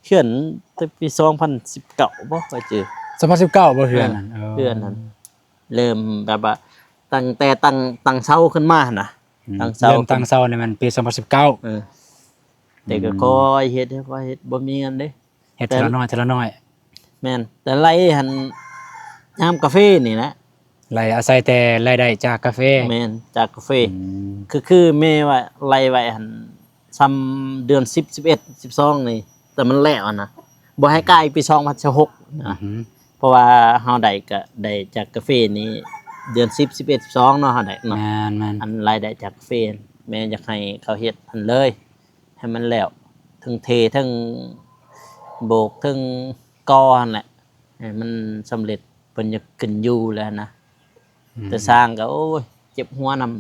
ເຮືອນແຕ່ປີສອງພັນສິບເກົ້າບໍ່ ຂ້ອຍຈື່ ສອງພັນສິບເກົ້າບໍ່ ເຮືອນນັ້ນ? ເອີ ເອີ ເຮືອນນັ້ນ ເລີ່ມແບບວ່າຕັ້ງແຕ່ຕັ້ງ ຕັ້ງເສົາຂຶ້ນມາຫັ້ນນະ ອືມ ຕັ້ງເສົາ ເລີ່ມຕັ້ງເສົານີ້ແມ່ນປີສອງພັນສິບເກົ້າ ເອີ ແຕ່ກໍ ອືມ ຄ່ອຍເຮັດ ຄ່ອຍເຮັດ ບໍ່ມີເງິນເດ້ ເຮັດເທື່ອລະໜ້ອຍ ເທື່ອລະໜ້ອຍ ແມ່ນ ແຕ່ໄລ່ຫັ້ນ ຍາມກາເຟນີ້ແຫຼະ ໄລ່ ອາໄສແຕ່ລາຍໄດ້ຈາກກາເຟ ແມ່ນ ຈາກກາເຟ ອືມ ຄື ຄືແມ່ວ່າໄລ່ໄວ້ຫັ້ນ ຊ່ຳເດືອນສິບ ສິບເອັດ ສິບສອງນີ້ ແຕ່ມັນແລ້ວຫັ້ນນະ ບໍ່ໃຫ້ກາຍປີສອງພັນຊາວຫົກນະ ອືຮຶ ເພາະວ່າເຮົາໄດ້ ກະໄດ້ຈາກກາເຟນີ້ ເດືອນສິບ ສິບເອັດ ສິບສອງເນາະ ເຮົາໄດ້ເນາະ ແມ່ນໆ ອັນລາຍໄດ້ຈາກກາເຟ ແມ່ຢາກໃຫ້ເຂົາເຮັດຫັ້ນເລີຍ ໃຫ້ມັນແລ້ວ ເທິງເທ ເທິງໂບກ ເທິງກໍ່ຫັ້ນແຫຼະ ໃຫ້ມັນສຳເລັດ ເພິ່ນຢາກຂຶ້ນຢູ່ແລ້ວນະ ອືມ ແຕ່ຊ່າງກໍ ໂອ້ຍ ເຈັບຫົວນຳ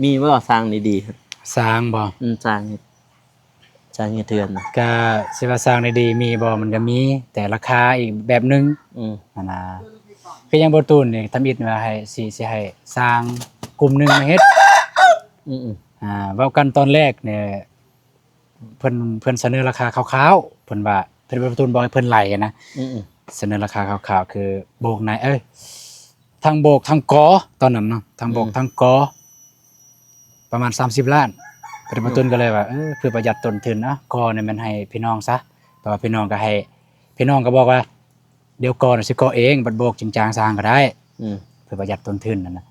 ມີບໍ່ຊ່າງດີໆ? ຊ່າງບໍ່? ອືມ ຊ່າງເຮັດ ຊ່າງເຮັດເຮືອນນະ ກະຊິວ່າຊ່າງດີໆມີບໍ່? ມັນກະມີ ແຕ່ລາຄາອີກແບບໜຶ່ງ ອືມ ຫັ້ນນະ ຄືຢ່າງບໍ່ຕູນນີ້ ທຳອິດວ່າໃຫ້ ຊິ ຊິໃຫ້ຊ່າງກຸ່ມໜຶ່ງມາເຮັດ ອືມໆ ອ່າ ເວົ້າກັນຕອນແລກນີ້ ເພິ່ນ ເພິ່ນສະເໜີລາຄາຄ່າວໆ ເພິ່ນວ່າ ເພິ່ນ ບໍ່ຕູນບອກໃຫ້ເພິ່ນໄລ່ນະ ອືມໆ ສະເໜີລາຄາຄ່າວໆ ຄືໂບກໃນ ເອີຍ ທັງໂບກທັງກໍ່ ຕອນນັ້ນເນາະ ທັງໂບກ ອືມ ທັງກໍ່ ປະມານສາມສິບລ້ານ ເພິ່ນ ອືມ ບໍ່ຕູນກໍເລີຍວ່າ ເອີ ເພື່ອປະຢັດຕົ້ນທຶນ ເອົາ ກໍ່ນີ້ແມ່ນໃຫ້ພີ່ນ້ອງຊະ ແຕ່ວ່າພີ່ນ້ອງກໍໃຫ້ ພີ່ນ້ອງກໍບອກວ່າ ດຽວກໍ່ນະຊິກໍ່ເອງ ບັດໂບກຈຶ່ງຈ້າງຊ່າງກໍໄດ້ ອືມ ເພື່ອປະຢັດຕົ້ນທຶນຫັ້ນນະ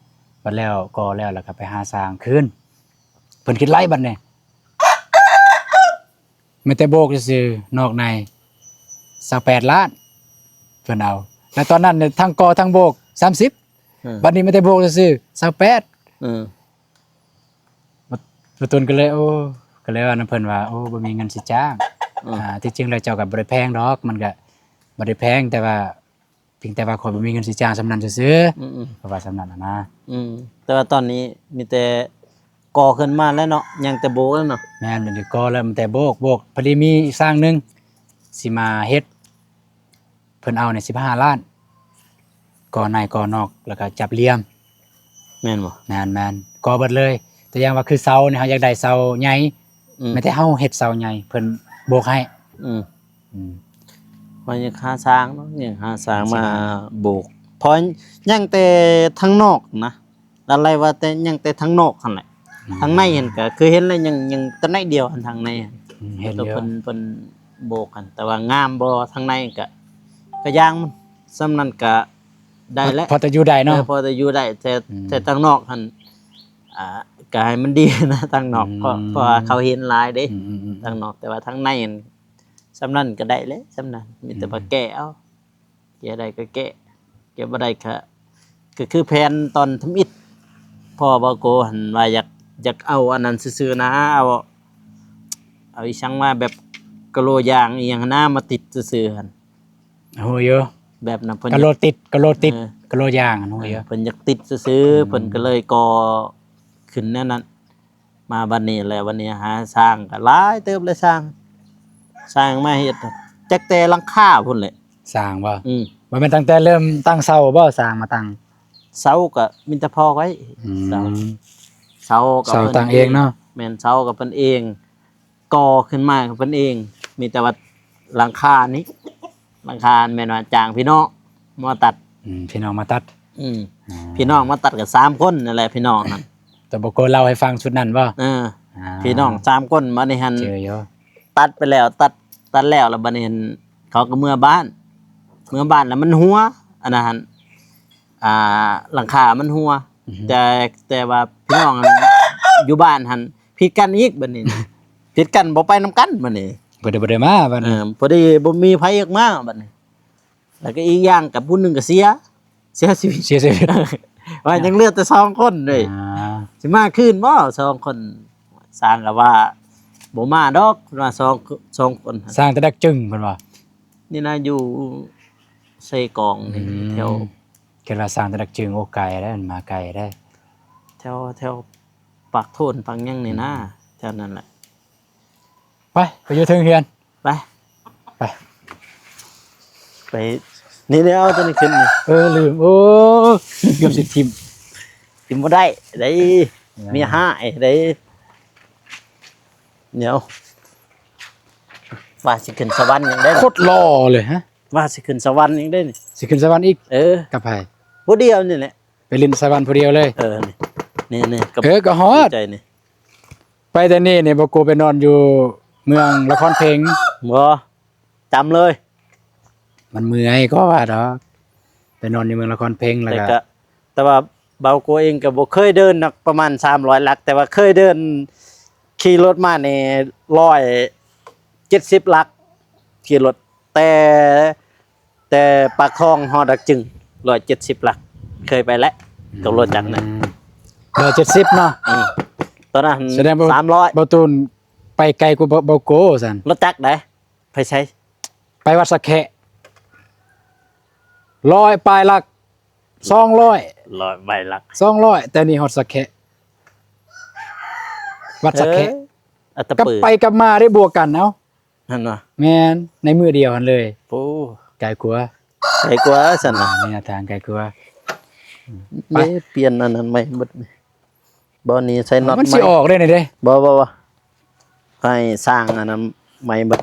ບັດແລ້ວກໍ່ແລ້ວ ແລ້ວກໍໄປຫາຊ່າງຄືນ ເພິ່ນຄິດໄລ່ບັດນີ້ ມີແຕ່ໂບກຊື່ໆ ນອກໃນ ຊາວແປດລ້ານ ເພິ່ນເອົາ ແຕ່ຕອນນັ້ນທັງກໍ່ທັງໂບກສາມສິບ ເອີ ບັດນີ້ມີແຕ່ໂບກຊື່ໆ ຊາວແປດ ເອີ ປະຕູນກໍເລີຍ ໂອ້ ກໍເລີຍວ່ານຳເພິ່ນວ່າ ໂອ້ ບໍ່ມີເງິນຊິຈ້າງ ເອີ ອ່າ ທີ່ຈິງແລ້ວເຈົ້າກໍບໍ່ໄດ້ແພງດອກ ມັນກໍບໍ່ໄດ້ແພງ ແຕ່ວ່າ ພຽງແຕ່ວ່າຂ້ອຍບໍ່ມີເງິນຊິຈ້າງສ່ຳນັ້ນຊື່ໆ ອືມໆ ເຂົາວ່າສ່ຳນັ້ນນະ ອືມ ແຕ່ວ່າຕອນນີ້ມີແຕ່ກໍ່ຂຶ້ນມາແລ້ວເນາະ ຍັງແຕ່ໂບກແລ້ວເນາະ ແມ່ນ ດຽວນີ້ກໍ່ແລ້ວ ມີແຕ່ໂບກ ໂບກ ພໍດີມີຊ່າງໜຶ່ງຊິມາເຮັດ ເພິ່ນເອົານີ້ສິບຫ້າລ້ານ ກໍ່ໃນກໍ່ນອກ ແລ້ວກໍຈັບຫຼ່ຽມ ແມ່ນບໍ່? ແມ່ນໆ ກໍ່ເບິດເລີຍ ຕົວຢ່າງວ່າຄືເສົານີ້ ເຮົາຢາກໄດ້ເສົາໃຫຍ່ ອືມ ແມ່ນແຕ່ເຮົາເຮັດເສົາໃຫຍ່ ເພິ່ນໂບກໃຫ້ ອືມ ອືມ ຂ້ອຍຍັງຫາຊ່າງເນາະ ຍັງຫາຊ່າງມາໂບກ ເພາະຍັງແຕ່ທາງນອກນະ ລະໄລວ່າແຕ່ຍັງແຕ່ທາງນອກຫັ້ນແຫຼະ ອືມ ທາງໃນຫັ້ນກໍຄືເຫັນແລ້ວ ຍັງ ຍັງແຕ່ໜ້ອຍດຽວ ອັນທາງໃນ ອືມ ເຫັນຢູ່ ເພິ່ນ ເພິ່ນໂບກຫັ້ນ ແຕ່ວ່າງາມບໍ່ທາງໃນກໍ ກໍຢ່າງມັນ ສ່ຳນັ້ນກະໄດ້ແລ້ວ ພໍແຕ່ຢູ່ໄດ້ເນາະ ເອີ ພໍແຕ່ຢູ່ໄດ້ ແຕ່ ອືມ ແຕ່ທາງນອກຫັ້ນ ອ່າ ກະໃຫ້ມັນດີນະ ທາງນອກ ອືມ ເພາະ ເພາະວ່າເຂົາເຫັນຫຼາຍເດ້ ອືມໆໆ ທາງນອກ ແຕ່ວ່າທາງໃນຫັ້ນ ສ່ຳນັ້ນກະໄດ້ແລ້ວ ສ່ຳນັ້ນ ມີແຕ່ວ່າ ອືມ ແກ້ເອົາ ແກ້ໄດ້ກະແກ້ ແກ້ບໍ່ໄດ້ກະ ກະຄືແຜນຕອນທຳອິດ ເພາະວ່າບ່າວໂກຫັ້ນວ່າຢາກ ຢາກເອົາອັນນັ້ນຊື່ໆນະ ເອົາ ເອົາອີ່ຫຍັງມາແບບກະໂຫຼຢາງອີ່ຫຍັງຫັ້ນນະ ມາຕິດຊື່ໆຫັ້ນ ຮູ້ຢູ່ ແບບນັ້ນເພິ່ນ ກະໂຫຼຕິດ ກະໂຫຼຕິດ ເອີ ກະໂຫຼຢາງຫັ້ນ ຮູ້ຢູ່ ເອີ ເພິ່ນຢາກຕິດຊື່ໆ ອືມ ເພິ່ນກໍເລີຍກໍ່ຂຶ້ນແນວນັ້ນ ມາບັດນີ້ແຫຼະ ບັດນີ້ຫາຊ່າງກໍຫຼາຍເຕີບແລ້ວ ຊ່າງ ຊ່າງມາເຮັດ ຈັກແຕ່ຫຼັງຄາພຸ້ນແຫຼະ ສ້າງບໍ່? ອືມ ບໍ່ແມ່ນຕັ້ງແຕ່ເລີ່ມຕັ້ງເສົາບໍ່? ສ້າງມາຕັ້ງ ເສົາກໍມີແຕ່ພໍໄວ້ ອືມ ເສົາ ເສົາກໍ ເສົາຕັ້ງເອງເນາະ ແມ່ນ ເສົາກໍເພິ່ນເອງ ກໍ່ຂຶ້ນມາກໍເພິ່ນເອງ ມີແຕ່ວ່າຫຼັງຄານີ້ ຫຼັງຄາແມ່ນວ່າຈ້າງພີ່ນ້ອງມາຕັດ ອືມ ພີ່ນ້ອງມາຕັດ ອືມ ອ່າ ພີ່ນ້ອງມາຕັດກໍສາມຄົນນັ້ນແຫຼະ ພີ່ນ້ອງຫັ້ນ ແຕ່ບໍ່ກໍເລົ່າໃຫ້ຟັງຊຸດນັ້ນບໍ່? ເອີ ອ່າ ພີ່ນ້ອງສາມຄົນ ບັດນີ້ຫັ້ນ ເຈີຢູ່ ຕັດໄປແລ້ວ ຕັດ ຕັດແລ້ວ ແລ້ວບັດນີ້ຫັ້ນ ເຂົາກໍເມືອບ້ານ ເມືອບ້ານແລ້ວມັນຮົ່ວ ອັນນັ້ນຫັ້ນ ອ່າ ຫຼັງຄາມັນຮົ່ວ ອືຮຶ ແຕ່ ແຕ່ວ່າພີ່ນ້ອງຢູ່ບ້ານຫັ້ນ ຜິດກັນອີກບັດນີ້ ຜິດກັນບໍ່ໄປນຳກັນບັດນີ້ ບໍ່ໄດ້ ບໍ່ໄດ້ມາບັດນີ້ ເອີ ພໍດີບໍ່ມີໃຜຢາກມາບັດນີ້ ແລ້ວກໍອີກຢ່າງກັບຜູ້ໜຶ່ງກໍເສຍ ເສຍຊີວິດ ເສຍຊີວິດ ວ່າຍັງເຫຼືອແຕ່ສອງຄົນເດ້ ອ່າ ຊິມາຄືນບໍ່ສອງຄົນ ຊ່າງກໍວ່າບໍ່ມາດອກ ວ່າສອງ ສອງຄົນ ຊ່າງແຕ່ດັກຈຶງເພິ່ນວ່າ ນີ້ນະ ຢູ່ເຊກອງນີ້ ອືມ ແຖວ ຄິດວ່າຊ່າງແຕ່ດັກຈຶງ ໂອ້ ໄກເດ້ ມາໄກເດ້ ແຖວ ແຖວປາກໂທນປາກຫຍັງນີ້ນະ ອືມ ແຖວນັ້ນແຫຼະ ໄປ ໄປຢູ່ເທິງເຮືອນ ໄປ ໄປ ໄປ ນີ້ເດ້ ເອົາຕົວນີ້ຂຶ້ນນີ້ ເອີ ລືມ ໂອ້ ເກືອບຊິຖິ້ມ ຖິ້ມບໍ່ໄດ້ເດ້ ເອີ ເມຍຮ້າຍເດ້ ດຽວ ວ່າຊິຂຶ້ນສະຫວັນອີກເດ້ ໂຄດຫຼໍ່ເລີຍ ຮະ ວ່າຊິຂຶ້ນສະຫວັນອີກເດ້ນີ້ ຊິຂຶ້ນສະຫວັນອີກ ເອີ ກັບໃຜ? ຜູ້ດຽວນີ້ແຫຼະ ໄປຫຼິ້ນສະຫວັນຜູ້ດຽວເລີຍ ເອີ ນີ້ ນີ້ ເອີ ກໍຮອດ ໃຈນີ້ ໄປແຕ່ນີ້ນີ້ ບໍ່ກູໄປນອນຢູ່ເມືອງລະຄອນເພັງ ບໍ່ ຈຳເລີຍ ມັນເມື່ອຍກໍວ່າດອກ ໄປນອນຢູ່ເມືອງລະຄອນເພັງ ແລ້ວກໍ ແຕ່ວ່າບ່າວໂກເອງກໍບໍ່ເຄີຍເດີນນະ ປະມານສາມຮ້ອຍຫຼັກ ແຕ່ວ່າເຄີຍເດີນຂີ່ລົດມານີ້ ຮ້ອຍເຈັດສິບຫຼັກ ຂີ່ລົດ ແຕ່ ແຕ່ປາກທອງຮອດດາກຈຶງ ຮ້ອຍເຈັດສິບຫຼັກ ເຄີຍໄປແລ້ວ ອືມ ກັບລົດຈັກນະ ຮ້ອຍເຈັດສິບເນາະ ອືມ ຕອນນັ້ນສະແດງວ່າ ສາມຮ້ອຍ ບ່າວຕູນໄປໄກກວ່າ ບ່າວ ບ່າວໂກຊັ້ນ ລົດຈັກໃດ ໄປໃສ? ໄປວັດສະແຄະ ຮ້ອຍປາຍຫຼັກ ສອງຮ້ອຍ ຮ້ອຍປາຍຫຼັກ ສອງຮ້ອຍ ແຕ່ນີ້ຮອດສະແຄະ ວັດສະແຄະ ເອີ ອັດຕະປື ກັບໄປກັບມາໄດ້ບວກກັນ ເອົ້າ ຫັ້ນຫວາ ແມ່ນ ໃນມື້ດຽວຫັ້ນເລີຍ ໂອ້ ໄກກວ່າ ໄກກວ່າຊັ້ນນະ ໄລຍະທາງໄກກວ່າ ໄປ ເດ້ ປ່ຽນອັນນັ້ນໃໝ່ເບິດ ບໍ່ນີ້ໃສ່ນັອດໃໝ່ ມັນຊິອອກໄດ້ນີ້ເດ້ ບໍ່ ບໍ່ ບໍ່ ໃຫ້ສ້າງອັນນັ້ນໃໝ່ເບິດ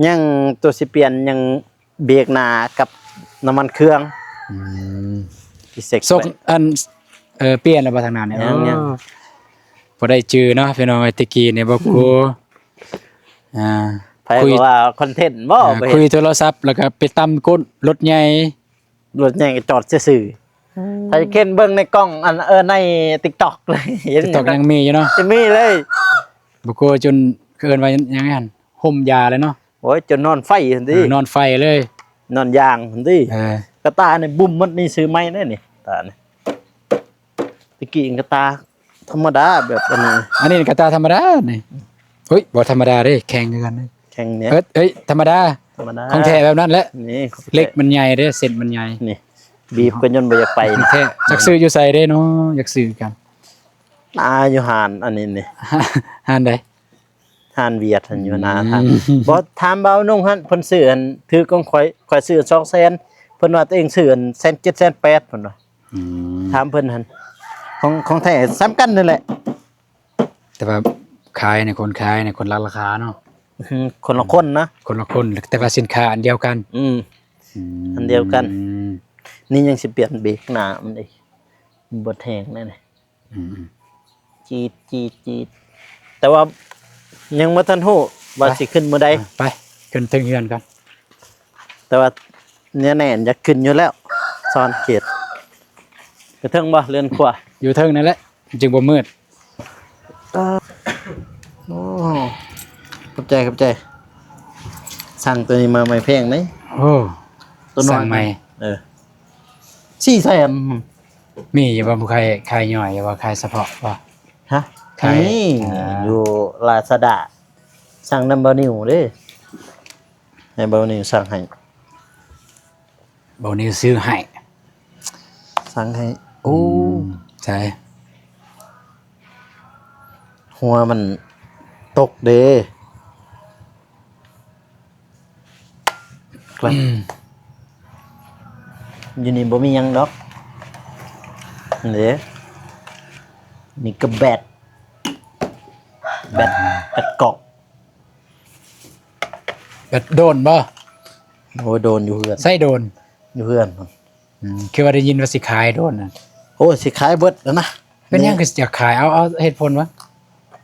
ຍັງຕົວຊິປ່ຽນ ຍັງເບຣກໜ້າກັບນ້ຳມັນເຄື່ອງ ອືມ ຊິເຊັກ ສົກ ໄປ ອັນ ເອີ ປ່ຽນແລ້ວບໍ່ທາງໜ້ານີ້? ຍັງ ຍັງ ເອີ ພໍໄດ້ຈື່ເນາະ ພີ່ນ້ອງເອີຍ ແຕ່ກີ້ນີ້ບໍ່ກູ ອ່າ ໃຜກໍວ່າຄອນເທັນບໍ່ ອ່າ ໄປເຮັດ ຄຸຍໂທລະສັບ ແລ້ວກໍໄປຕຳກົ້ນລົດໃຫຍ່ ລົດໃຫຍ່ກໍຈອດຊື່ໆ ອືມ ໃຜເຫັນເບິ່ງໃນກ້ອງ ອັນ ເອີ ໃນຕິກຕັອກເລີຍ ຕິກຕັອກຍັງມີຢູ່ເນາະ ຍັງມີເລີຍ ບໍ່ໂກຈົນ ເອີ້ນວ່າຫຍັງຫັ້ນ ຮົ່ມຢາເລີຍເນາະ ໂອ້ຍ ຈົນນອນໄຟຫັ້ນຕິ ເອີ ນອນໄຟເລີຍ ນອນຢາງຫັ້ນຕິ ເອີ ກະຕ່ານີ້ບຸ້ມໝົດນີ້ ຊື້ໃໝ່ແດ່ນີ້ ຕານີ້ ຕະກີ້ກະຕ່າທຳມະດາແບບອັນນີ້ ອັນນີ້ກະຕ່າທຳມະດານີ້. ເຮີ້ຍ ບໍ່ທຳມະດາເດ້ ແຂງຄືກັນເດ້ ແຂງແໜ້ນ ເອີຍ ທຳມະດາ ທຳມະດາ ຂອງແທ້ແບບນັ້ນແຫຼະ. ນີ້ ເຫຼັກມັນໃຫຍ່ເດ້ ເສັ້ນມັນໃຫຍ່ ນີ້ ບີບກໍຈົນບໍ່ຢາກໄປ ຂອງແທ້. ຈັກຊື້ຢູ່ໃສເດ້ເນາະ ຢາກຊື້ຄືກັນ. ອາ ຢູ່ຮ້ານອັນນີ້ນີ້ ຮ້ານໃດ? ຮ້ານຫວຽດຫັ້ນ ຢູ່ໜ້າຮ້ານ. ບໍ່ ຖາມບ່າວນຸ່ງຫັ້ນ ເພິ່ນຊື້ອັນ ຖືກຂອງຂ້ອຍ ຂ້ອຍຊື້ສອງແສນ ເພິ່ນວ່າຕົວເອງຊື້ອັນແສນເຈັດ ແສນແປດ ເພິ່ນວ່າ. ອືມ ຖາມເພິ່ນຫັ້ນ ຂອງ ຂອງແທ້ສ່ຳກັນນັ້ນແຫຼະ ແຕ່ວ່າຂາຍໃນ ຄົນຂາຍໃນ ຄົນລາຄາເນາະ. ອືມ ຄົນລະຄົນນະ ຄົນລະຄົນ ແຕ່ວ່າສິນຄ້າອັນດຽວກັນ. ອືມ ອືມ ອັນດຽວກັນ. ນີ້ຍັງຊິປ່ຽນເບຣກໜ້າມັນອີກ ມັນບໍ່ແຮງແນ່ນີ້. ອືມ ຈີດ ຈີດ ຈີດ ແຕ່ວ່າຍັງບໍ່ທັນຮູ້ວ່າ ໄປ ຊິຂຶ້ນມື້ໃດ. ອ່ະ ໄປ ຂຶ້ນເທິງເຮືອນກ່ອນ. ແຕ່ວ່າແໜ້ນໆ ຢາກຂຶ້ນຢູ່ແລ້ວ ສະຫວັນເຂດ. ຢູ່ເທິງບໍ່ ເຮືອນຄົວ? ຢູ່ເທິງນັ້ນແຫຼະ ຈຶ່ງບໍ່ມືດ. ເອີ ໂອ້ ຂອບໃຈ ຂອບໃຈ. ສັ່ງຕົວນີ້ມາໃໝ່ ແພງເດ້. ໂອ້ ຕົວນ້ອຍ ສັ່ງໃໝ່. ເອີ ສີ່ແສນ. ມີຢູ່ບໍ່ ຜູ້ຂາຍ ຂາຍຍ່ອຍຢູ່ບໍ່ ຂາຍສະເພາະບໍ່? ຮະ? ຂາຍ ມີ ອ່າ ຢູ່ລາຊາດ້າ ສັ່ງນຳບ່າວນິວເດ້ ໃຫ້ບ່າວນິວສັ່ງໃຫ້ ບ່າວນິວຊື້ໃຫ້ ສັ່ງໃຫ້. ໂອ້ ອືມ ໃສ ຫົວມັນຕົກເດ້. ຢູ່ນີ້ບໍ່ມີຫຍັງດອກເດ້ ມີກະແບັດ ແບັດ ແບັດກອກ. ແບັດໂດຣນບໍ່? ໂອ້ຍ ໂດຣນຢູ່ເຮືອນ. ໃຊ້ໂດຣນຢູ່ເຮືອນ. ອືມ ຄືວ່າໄດ້ຍິນວ່າຊິຂາຍໂດຣນນະ. ໂອ້ຍ ຊິຂາຍເບິດແລ້ວນະ. ເປັນຫຍັງຄືຢາກຂາຍ? ເອົາ ເອົາເຫດຜົນວ່າ.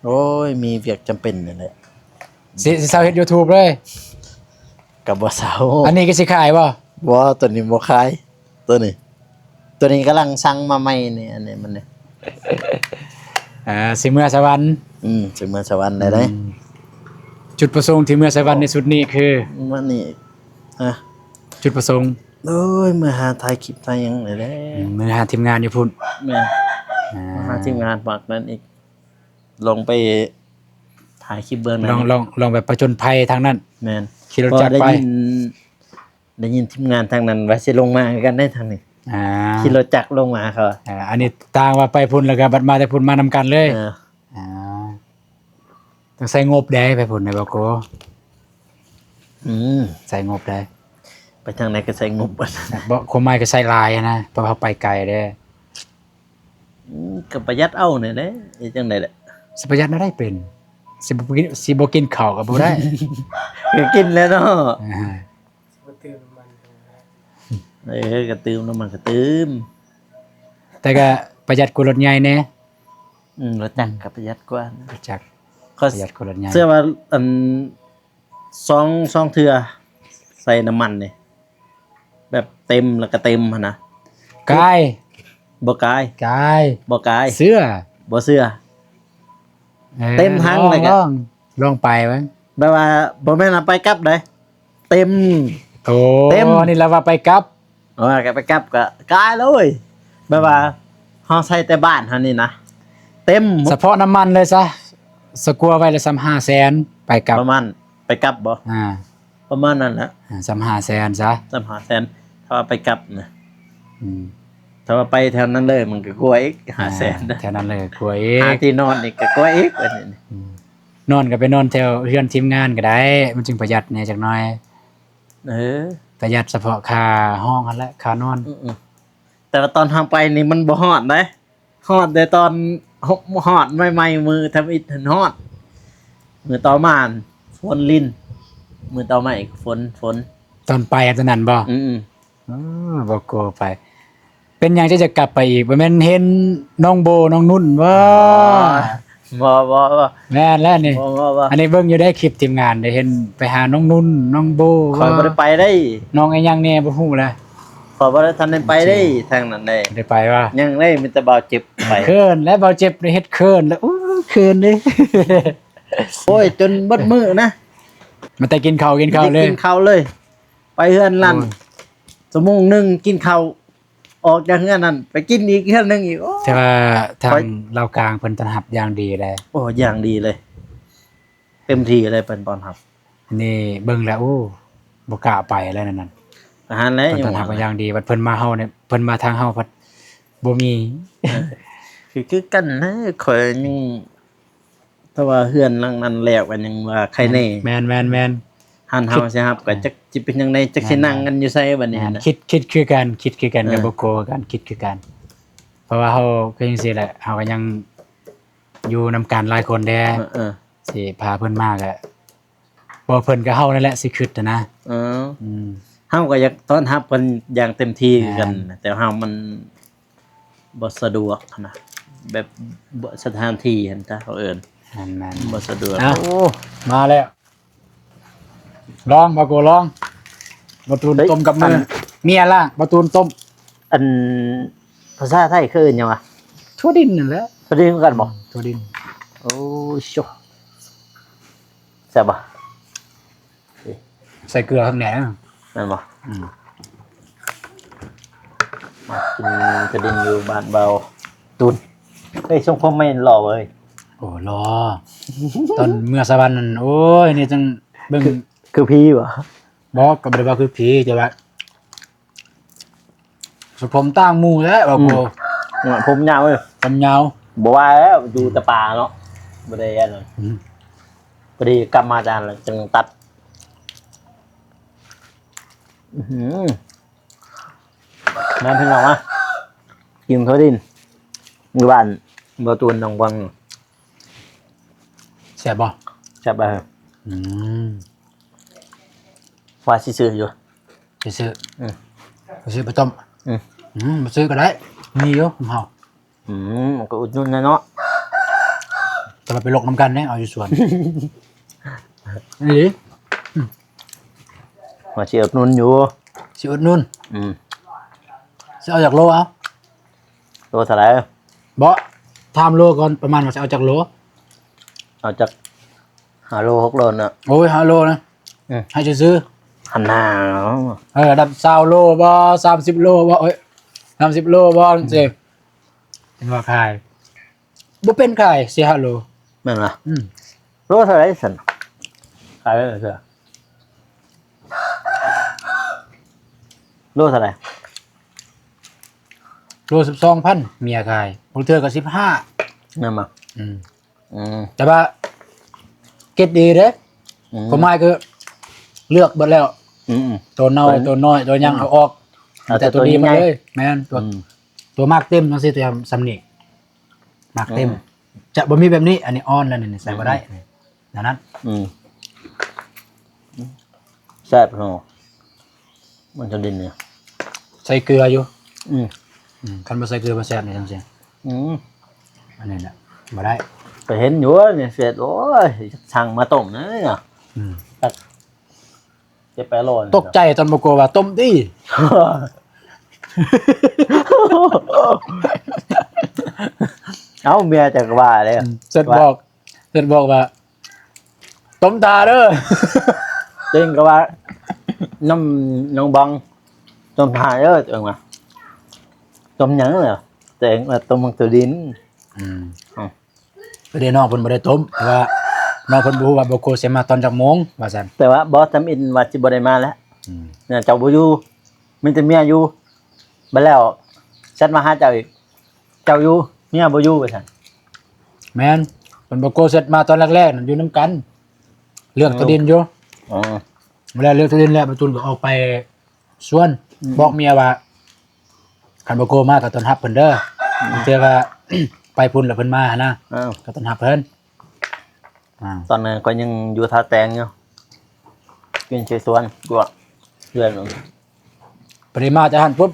ໂອ້ຍ ມີວຽກຈຳເປັນນີ້ແຫຼະ. ຊິ ຊິເຊົາເຮັດ YouTube ເລີຍ? ກໍບໍ່ເຊົາ. ອັນນີ້ກໍຊິຂາຍບໍ່? ບໍ່ ຕົວນີ້ບໍ່ຂາຍ ຕົວນີ້ ຕົວນີ້ກຳລັງສັ່ງມາໃໝ່ນີ້ ອັນນີ້ມັນນີ້. ອ່າ ຊິເມືອສະຫວັນ. ອືມ ຊິເມືອສະຫວັນໄດ້ເດ້. ອືມ ຈຸດປະສົງທີ່ເມືອສະຫວັນໃນຊຸດນີ້ຄື ມານີ້ ຮະ ຈຸດປະສົງ. ໂອ້ຍ ເມືອຫາຖ່າຍຄລິບຖ່າຍຫຍັງນີ້ແຫຼະ. ອືມ ເມືອຫາທີມງານຢູ່ພຸ້ນ. ແມ່ນ. ອ່າ ມາຫາທີມງານພາກນັ້ນອີກ ລອງໄປຖ່າຍຄລິບເບື້ອງໜ້າ. ລອງ ລອງ ລອງແບບຜະຈົນໄພທາງນັ້ນ. ແມ່ນ. ຂີ່ລົດຈັກໄປ. ໄດ້ຍິນ ໄດ້ຍິນທີມງານທາງນັ້ນວ່າຊິລົງມາຄືກັນເດ້ທາງນີ້. ອ່າ ຂີ່ລົດຈັກລົງມາເຂົາ. ອ່າ ອັນນີ້ຕ່າງວ່າໄປພຸ້ນແລ້ວກໍບັດມາແຕ່ພຸ້ນມານຳກັນເລີຍ. ເອີ ອ່າ ຕ້ອງໃຊ້ງົບໃດໄປພຸ້ນນະ ບໍ່ໂກ. ອືມ ໃຊ້ງົບໃດ ໄປທາງໃດກໍໃຊ້ງົບ. ບໍ່ ຄວາມໝາຍກໍໃຊ້ຫຼາຍນະ ເພາະເຮົາໄປໄກເດ້. ອືມ ກໍປະຢັດເອົານີ້ແຫຼະ ເຮັດຈັ່ງໃດແຫຼະ. ຊິປະຢັດແນວໃດເປັນ? ຊິບໍ່ກິນ ຊິບໍ່ກິນເຂົ້າກໍບໍ່ໄດ້. ກໍກິນແຫຼະເນາະ. ອ່າ ບໍ່ຕື່ມນ້ຳມັນ. ເອີ ກໍຕື່ມນ້ຳມັນກໍຕື່ມ ແຕ່ກໍປະຢັດກວ່າລົດໃຫຍ່ແດ່. ອືມ ລົດຈັກກໍປະຢັດກວ່າ. ລົດຈັກປະຢັດກວ່າລົດໃຫຍ່. ເຊື່ອວ່າ ອັນ ສອງ ສອງເທື່ອໃສ່ນ້ຳມັນນີ້ ແບບເຕັມແລ້ວກໍເຕັມຫັ້ນນະ. ກາຍ ບໍ່ກາຍ ກາຍ ບໍ່ກາຍ. ເຊື່ອ ບໍ່ເຊື່ອ. ເອີ ເຕັມຖັງ ລອງ ແລ້ວກໍ ລອງ ລອງໄປເບິ່ງ. ແບບວ່າບໍ່ແມ່ນວ່າໄປກັບໃດ ເຕັມ. ໂອ້ ເຕັມ ອັນນີ້ລະວ່າໄປກັບ. ເອີ ກໍໄປກັບກໍກາຍເລີຍ ແບບວ່າເຮົາໃຊ້ແຕ່ບ້ານເຮົານີ້ນະ ເຕັມ. ສະເພາະນ້ຳມັນເລີຍຊະ ສະກົວໄວ້ລະສ່ຳຫ້າແສນ ໄປກັບ. ປະມານ ໄປກັບບໍ່? ອ່າ ປະມານນັ້ນແຫຼະ. ອ່າ ສ່ຳຫ້າແສນຊະ ສ່ຳຫ້າແສນ ຖ້າວ່າໄປກັບນະ. ອືມ ຖ້າວ່າໄປແຖວນັ້ນເລີຍມັນກໍກວ່າອີກ ຫ້າແສນ. ອ່າ ແຖວນັ້ນເລີຍກວ່າອີກ ຫາທີ່ນອນອີກກໍກວ່າອີກ ອັນນີ້. ອືມ ນອນກໍໄປນອນແຖວເຮືອນທີມງານກໍໄດ້ ມັນຈຶ່ງປະຢັດແດ່ຈັກໜ້ອຍ. ເອີ ປະຢັດສະເພາະຄ່າຫ້ອງຫັ້ນແຫຼະ ຄ່ານອນ. ອືມໆ ແຕ່ວ່າຕອນເຮົາໄປນີ້ມັນບໍ່ຮອດເດ້. ຮອດແຕ່ຕອນ ຮອດໃໝ່ໆ ມື້ທຳອິດຫັ້ນຮອດ ມື້ຕໍ່ມາຝົນລິນ ມື້ຕໍ່ມາອີກຝົນ ຝົນ. ຕອນໄປຕອນນັ້ນບໍ່? ອືມໆ ອໍ ບໍ່ກົວໄປ. ເປັນຫຍັງຈະຢາກກັບໄປອີກ? ບໍ່ແມ່ນເຫັນນ້ອງໂບ ນ້ອງນຸ່ນບໍ່? ອໍ ບໍ່ ບໍ່ ບໍ່ ແມ່ນແລ້ວນີ້. ບໍ່ ບໍ່ ບໍ່ ອັນນີ້ເບິ່ງຢູ່ໃນຄລິບທີມງານ ໄດ້ເຫັນໄປຫານ້ອງນຸ່ນ ນ້ອງໂບ. ຂ້ອຍບໍ່ໄດ້ໄປເດ້. ນ້ອງອີຫຍັງແດ່ບໍ່ຮູ້ລະ. ຂ້ອຍບໍ່ໄດ້ທັນໄດ້ໄປເດ້ ທາງນັ້ນເດ້. ໄດ້ໄປວະ? ຍັງເດ້ ມີແຕ່ບ່າວເຈັບໄປ. ເຂີນແລ້ວ ບ່າວເຈັບໄດ້ເຮັດເຂີນແລ້ວ. ໂອ້ ເຂີນເດ້. ໂອ້ຍ ຈົນເບິດມື້ນະ. ມາແຕ່ກິນເຂົ້າ ກິນເຂົ້າເລີຍ ກິນເຂົ້າເລີຍ. ໄປເຮືອນຫຼັ້ນ ໂອ້ຍ ຊົ່ວໂມງໜຶ່ງກິນເຂົ້າ ອອກຈາກເຮືອນນັ້ນໄປກິນອີກເຮືອນໜຶ່ງອີກ. ໂອ້ ແຕ່ວ່າທາງ ຂ້ອຍ ລາວກາງເພິ່ນຕ້ອນຮັບຢ່າງດີເດ້. ໂອ້ ຢ່າງດີເລີຍ ເຕັມທີ່ເລີຍເພິ່ນຕ້ອນຮັບ. ອັນນີ້ເບິ່ງແລ້ວ ໂອ້ ບໍ່ກ້າໄປແລ້ວນັ້ນ. ອັນນັ້ນແຫຼະ ເພິ່ນຕ້ອນຮັບຢ່າງດີ ບັດເພິ່ນມາເຮົານີ້ ເພິ່ນມາທາງເຮົາພັດບໍ່ມີ. ເອີ ຄື ຄືກັນນະ ຂ້ອຍຍັງ ແຕ່ວ່າເຮືອນຫຼັງນັ້ນແລ້ວກໍຍັງວ່າໄຄແນ່. ແມ່ນໆໆ ຫັ້ນເຮົາຊິຮັບກໍຈັກຊິເປັນຈັ່ງໃດ ຈັກຊິນັ່ງກັນຢູ່ໃສບັດນີ້ນະ. ຄິດ ຄິດຄືກັນ ຄິດຄືກັນກັບ ເອີ ໂກໂກ້ ຄືກັນ ຄິດຄືກັນ. ເພາະວ່າເຮົາຄືຈັ່ງຊີ້ແຫຼະ ເຮົາກໍຍັງຢູ່ນຳກັນຫຼາຍຄົນແດ່. ເອີໆ ຊິພາເພິ່ນມາກໍ ບໍ່ ເພິ່ນກັບເຮົານັ້ນແຫຼະຊິຄິດນະ. ເອີ ອືມ ເຮົາກໍຢາກຕ້ອນຮັບເພິ່ນຢ່າງເຕັມທີ່ຄືກັນ ແມ່ນ ແຕ່ເຮົາມັນບໍ່ສະດວກນະ ແບບ ສະຖານທີ່ຫັ້ນ ຖ້າເຂົາເອີ້ນ ແມ່ນໆ ບໍ່ສະດວກ. ເອົ້າ ໂອ້ ມາແລ້ວ ລອງ ບ່າວໂກ ລອງ ບ່າວຕູນ ເຮີ້ຍ ຕົ້ມກັບມື ອັນ ເມຍລ້າງ ບ່າວຕູນຕົ້ມ. ອັນ ພາສາໄທເຂົາເອີ້ນຫຍັງວະ? ຖົ່ວດິນນັ້ນແຫຼະ. ຖົ່ວດິນຄືກັນບໍ່? ອືມ ຖົ່ວດິນ. ໂອ້ ໂຊ ແຊບບໍ່? ໃສ່ເກືອຂ້າງໃນ ແມ່ນບໍ່? ອືມ ມາກິນກະດິນຢູ່ບ້ານເບົາຕູນ. ເຮີ້ຍ ຊົງຜົມໃໝ່ຫຼໍ່ເວີຍ. ໂອ້ ຫຼໍ່ ຕອນເມືອສະຫວັນນັ້ນ ໂອ້ຍ ນີ້ຈັ່ງເບິ່ງ ຄື ຄືຜີບໍ່? ບໍ່ ກໍບໍ່ໄດ້ວ່າຄືຜີ ແຕ່ວ່າ ສົມຜົມຕ່າງໝູ່ແຫຼະ ວ່າ ອືມ ໂອ້ ຜົມຍາວເວີຍ ຜົມຍາວ. ບໍ່ວ່າແລ້ວ ຢູ່ແຕ່ປ່າເນາະ ບໍ່ໄດ້ອັນນັ້ນ. ອືມ ພໍດີກັບມາຈາກຫັ້ນແລ້ວຈຶ່ງຕັດ. ອືຫື ມາພີ່ນ້ອງມາ ກິນຖົ່ວດິນຢູ່ບ້ານບ່າວຕູນໜອງບອງ. ແຊບບໍ່? ແຊບເລີຍ. ອືມ ວ່າຊິຊື້ຢູ່ ຊິຊື້. ອືມ ຊິຊື້ໄປຕົ້ມ. ອືມ ອືມ ບໍ່ຊື້ກໍໄດ້ ມີຢູ່ນຳເຮົາ. ອືມ ມັນກໍອຸດໜູນແຫຼະເນາະ ແຕ່ວ່າໄປລົກນຳກັນເດ້ ເອົາຢູ່ສວນ. ອີ່ຫຼີ. ອືມ ວ່າຊິອຸດໜູນຢູ່ ຊິອຸດໜູນ. ອືມ ຊິເອົາຈັກໂລ? ເອົາ ໂລເທົ່າໃດ? ບໍ່ ຖາມໂລກ່ອນ ປະມານວ່າຊິເອົາຈັກໂລ? ເອົາຈັກຫ້າໂລ ຫົກໂລນະ. ໂອ້ຍ ຫ້າໂລນະ. ອືມ ໃຫ້ຊື່ໆ ຫັ້ນນາ. ເອີ ລະດັບຊາວໂລບໍ່ ສາມສິບໂລບໍ່ ເອີຍ ສາມສິບໂລບໍ່ ອືມ ຈັ່ງຊີ້ ເຫັນວ່າຂາຍ ບໍ່ເປັນຂາຍ ສີ່ຫ້າໂລ ແມ່ນບໍ່? ອືມ ໂລເທົ່າໃດຊັ້ນ? ຂາຍໄດ້ເທື່ອ ໂລເທົ່າໃດ? ໂລສິບສອງພັນ ເມຍຂາຍ ບາງເທື່ອກໍສິບຫ້າ ແມ່ນບໍ່? ອືມ ອືມ ແຕ່ວ່າເກັດດີເດ້. ອືມ ຄວາມໝາຍຄືເລືອກເບິດແລ້ວ. ອືມໆ ໂຕເນົ່າ ໂຕນ້ອຍ ໂຕຫຍັງ ອືມ ເອົາອອກ ເອົາແຕ່ໂຕດີມາເລີຍ. ແມ່ນ ຕົວ ອືມ ຕົວໝາກເຕັມຈັ່ງຊີ້ ຕົວສ່ຳນີ້ ໝາກເຕັມ. ອືມ ຈະບໍ່ມີແບບນີ້ ອັນນີ້ອ່ອນແລ້ວນີ້ ໃສ່ບໍ່ໄດ້. ອືມ ແນວນັ້ນ. ອືມ ແຊບເນາະ ມັນຈະດິນນີ້ ໃສ່ເກືອຢູ່. ອືມ ອືມ ຄັນບໍ່ໃສ່ເກືອບໍ່ແຊບນີ້ຈັ່ງຊີ້. ອືມ ອັນນີ້ນະ ບໍ່ໄດ້. ກໍເຫັນຢູ່ໃນເຟສ ໂອ້ຍ ສັ່ງມາຕົ້ມນະ. ອືມ ຈັກ ເຈັດແປດໂລ ຕົກໃຈຕອນບໍ່ກົວວ່າຕົ້ມຕິ. ເອົ້າ ເມຍຈັກວ່າເດ້. ອືມ ເສັດບອກ ເສັດບອກວ່າ ຕົ້ມຖ້າເດີ ເຈັງກໍວ່າ ນ້ຳໜອງບອງ ຕົ້ມຖ້າເດີ ເຈັງວ່າ ຕົ້ມຫຍັງເດີ ເຈັງວ່າ ຕົ້ມໝາກຖົ່ວດິນ. ອືມ ເອີ ເດ້ ນ້ອງເພິ່ນບໍ່ໄດ້ຕົ້ມ ແຕ່ວ່ານ້ອງເພິ່ນບໍ່ຮູ້ວ່າບໍ່ໂກຊິມາຕອນຈັກໂມງວ່າຊັ້ນ. ແຕ່ວ່າບໍ່ ທຳອິດວ່າຊິບໍ່ໄດ້ມາແລ້ວ. ອືມ ເຈົ້າບໍ່ຢູ່ ມີແຕ່ເມຍຢູ່ ບັດແລ້ວແຊັດມາຫາເຈົ້າອີກ ເຈົ້າຢູ່ ເມຍບໍ່ຢູ່ວ່າຊັ້ນ. ແມ່ນ ເພິ່ນບໍ່ໂກແຊັດມາຕອນແລກໆນັ້ນ ຢູ່ນຳກັນ ເລື່ອງ ອືມ ທີ່ດິນຢູ່. ອໍ ເວລາເລື່ອງທີ່ດິນແລ້ວ ປະຕູນກໍອອກໄປສວນ ອືມ ບອກເມຍວ່າ ຄັນບໍ່ໂກມາກໍຕ້ອນຮັບເພິ່ນເດີ. ອືມ ເທື່ອວ່າໄປພຸ້ນແລ້ວເພິ່ນມາຫັ້ນນະ ເອີ ກໍຕ້ອນຮັບເພິ່ນ. ອ່າ ຕອນນັ້ນຂ້ອຍຍັງຢູ່ທ່າແຕງຢູ່ ກິນເຊສວນກວ່າເຮືອນ. ພໍດີມາຈາກຫັ້ນປຸບ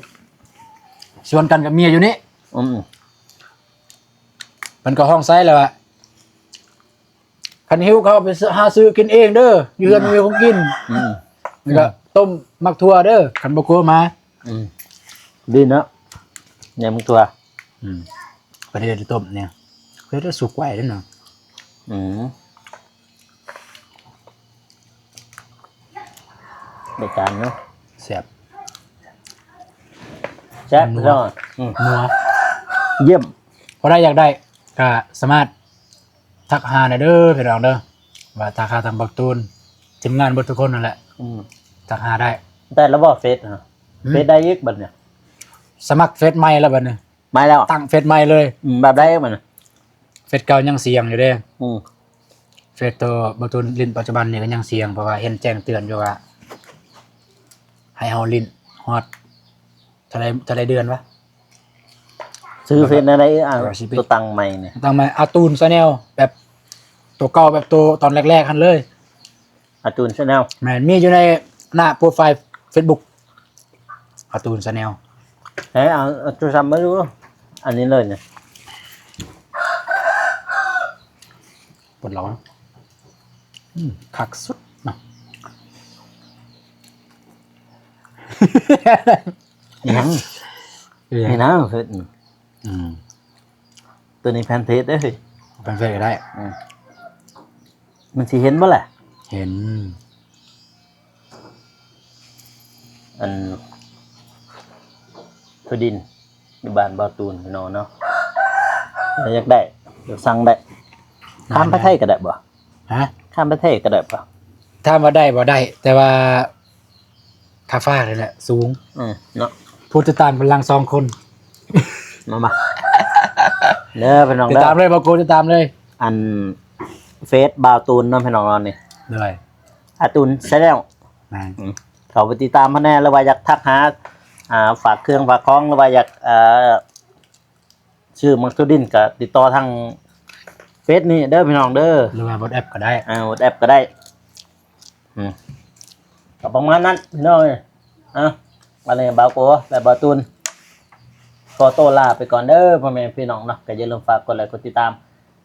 ສວນກັນກັບເມຍຢູ່ນີ້. ອືມ ມັນກໍຮ້ອງໃສ່ແລ້ວວ່າ ຄັນຫິວເຂົ້າໄປຫາຊື້ກິນເອງເດີ ຢູ່ເຮືອນ ອືມ ບໍ່ມີຂອງກິນ. ອືມ ແລ້ວກໍ ອືມ ຕົ້ມໝາກຖົ່ວເດີ ຄັນບໍ່ໂກມາ. ອືມ ດີເນາະ ແນວໝາກຖົ່ວ. ອືມ ປະເທດຕົ້ມນີ້ ເຮັດໃຫ້ສຸກໄວເດ້ເນາະ. ອືມ ໄດ້ການເນາະ ແຊບ. ແຊບ ແມ່ນບໍ່? ພີ່ນ້ອງ ອືມ ນົວ ຢ້ຽມ. ຜູ້ໃດຢາກໄດ້ກໍສາມາດທັກຫາໄດ້ເດີພີ່ນ້ອງເດີ ວ່າທັກຫາທາງບັກຕູນ ທີມງານເບິດທຸກຄົນນັ້ນແຫຼະ ອືມ ທັກຫາໄດ້. ໄດ້ແລ້ວບໍ່ເຟສ? ອືມ ເຟສໄດ້ອີກບັດນີ້ ສະໝັກເຟສໃໝ່ແລ້ວບັດນີ້ ໃໝ່ແລ້ວ ຕັ້ງເຟສໃໝ່ເລີຍ. ອືມ ແບບໃດບັດນີ້? ເຟສເກົ່າຍັງສ່ຽງຢູ່ເດ້. ອືມ ເຟສໂຕບໍ່ຕູນຫຼິ້ນປັດຈຸບັນນີ້ກໍຍັງສ່ຽງ ເພາະວ່າເຫັນແຈ້ງເຕືອນຢູ່ວ່າ ໃຫ້ເຮົາຫຼິ້ນຮອດເທົ່າໃດ ເທົ່າໃດເດືອນວະ? ຊື່ເຟສແນວໃດ? ອ່າ ໂຕຕັ້ງໃໝ່ນີ້ ຕັ້ງໃໝ່ ອາຕູນແຊນແນວ ແບບໂຕເກົ່າ ແບບໂຕຕອນແລກໆຫັ້ນເລີຍ. ອາຕູນແຊນແນວ ແມ່ນ ມີຢູ່ໃນໜ້າໂປຣໄຟເຟສບຸກ ອາຕູນແຊນແນວ. ເອີ ເອົາ ເອົາໂທລະສັບມາດູ ອັນນີ້ເລີຍນີ້ ປວດຫຼໍ ອືມ ຄັກສຸດເນາະ. ອີຫຍັງ? ເອີ ນີ້ນະເຟສ ອືມ ໂຕນີ້ແຟນເພຈເດ້ ແຟນເພຈກໍໄດ້ ອືມ ມັນຊິເຫັນບໍ່ລະ? ເຫັນ ອັນ ທີ່ດິນຢູ່ບ້ານບ່າວຕູນເນາະ ເນາະ ຢາກໄດ້ ຢາກສັ່ງໄດ້ ຂ້າມໄປໄທກໍໄດ້ບໍ່? ຮະ? ຂ້າມໄປໄທກໍໄດ້ບໍ່? ຖາມວ່າໄດ້ບໍ່? ໄດ້ ແຕ່ວ່າຄ່າຝາກນີ້ແຫຼະສູງ ອືມ ເນາະ ຜູ້ຕິດຕາມກຳລັງສອງຄົນ ມາ ມາ ເດີພີ່ນ້ອງເດີ ຕິດຕາມເລີຍ ບໍ່ໂກງ ຕິດຕາມເລີຍ ອັນ ເຟສບ່າວຕູນເນາະ ພີ່ນ້ອງເນາະ ນີ້ ໂດຍ ອາຕູນແຊນແນວ ແມ່ນ ອືມ ເຂົ້າໄປຕິດຕາມເພິ່ນແດ່ ຫຼືວ່າຢາກທັກຫາ ອ່າ ຝາກເຄື່ອງຝາກຂອງ ຫຼືວ່າຢາກ ເອີ ຊື້ໝາກຖົ່ວດິນກໍຕິດຕໍ່ທາງເຟສນີ້ເດີພີ່ນ້ອງເດີ ຫຼືວ່າວັອດແອັບກໍໄດ້ ອ່າ ວັອດແອັບກໍໄດ້ ອືມ ກໍປະມານນັ້ນພີ່ນ້ອງເອີຍ. ອ່ະ ອັນນີ້ບ່າວໂກ ແລະ ບ່າວຕູນ ຂໍໂຕລາໄປກ່ອນເດີພໍ່ແມ່ພີ່ນ້ອງເນາະ ກໍຢ່າລືມຝາກກົດໄລກົດຕິດຕາມ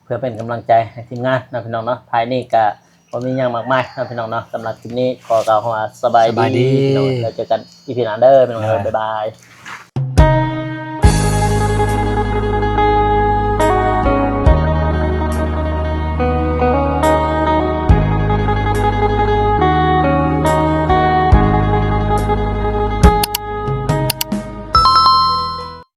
ເພື່ອເປັນກຳລັງໃຈໃຫ້ທີມງານເນາະພີ່ນ້ອງເນາະ. ທ້າຍນີ້ກໍບໍ່ມີຫຍັງມາກມາຍເນາະພີ່ນ້ອງເນາະ. ສຳລັບຄລິບນີ້ຂໍກ່າວຄຳວ່າສະບາຍດີ ສະບາຍດີ ພີ່ນ້ອງ ແລ້ວເຈີກັນອີພີໜ້າເດີພີ່ນ້ອງເດີ ບາຍບາຍ.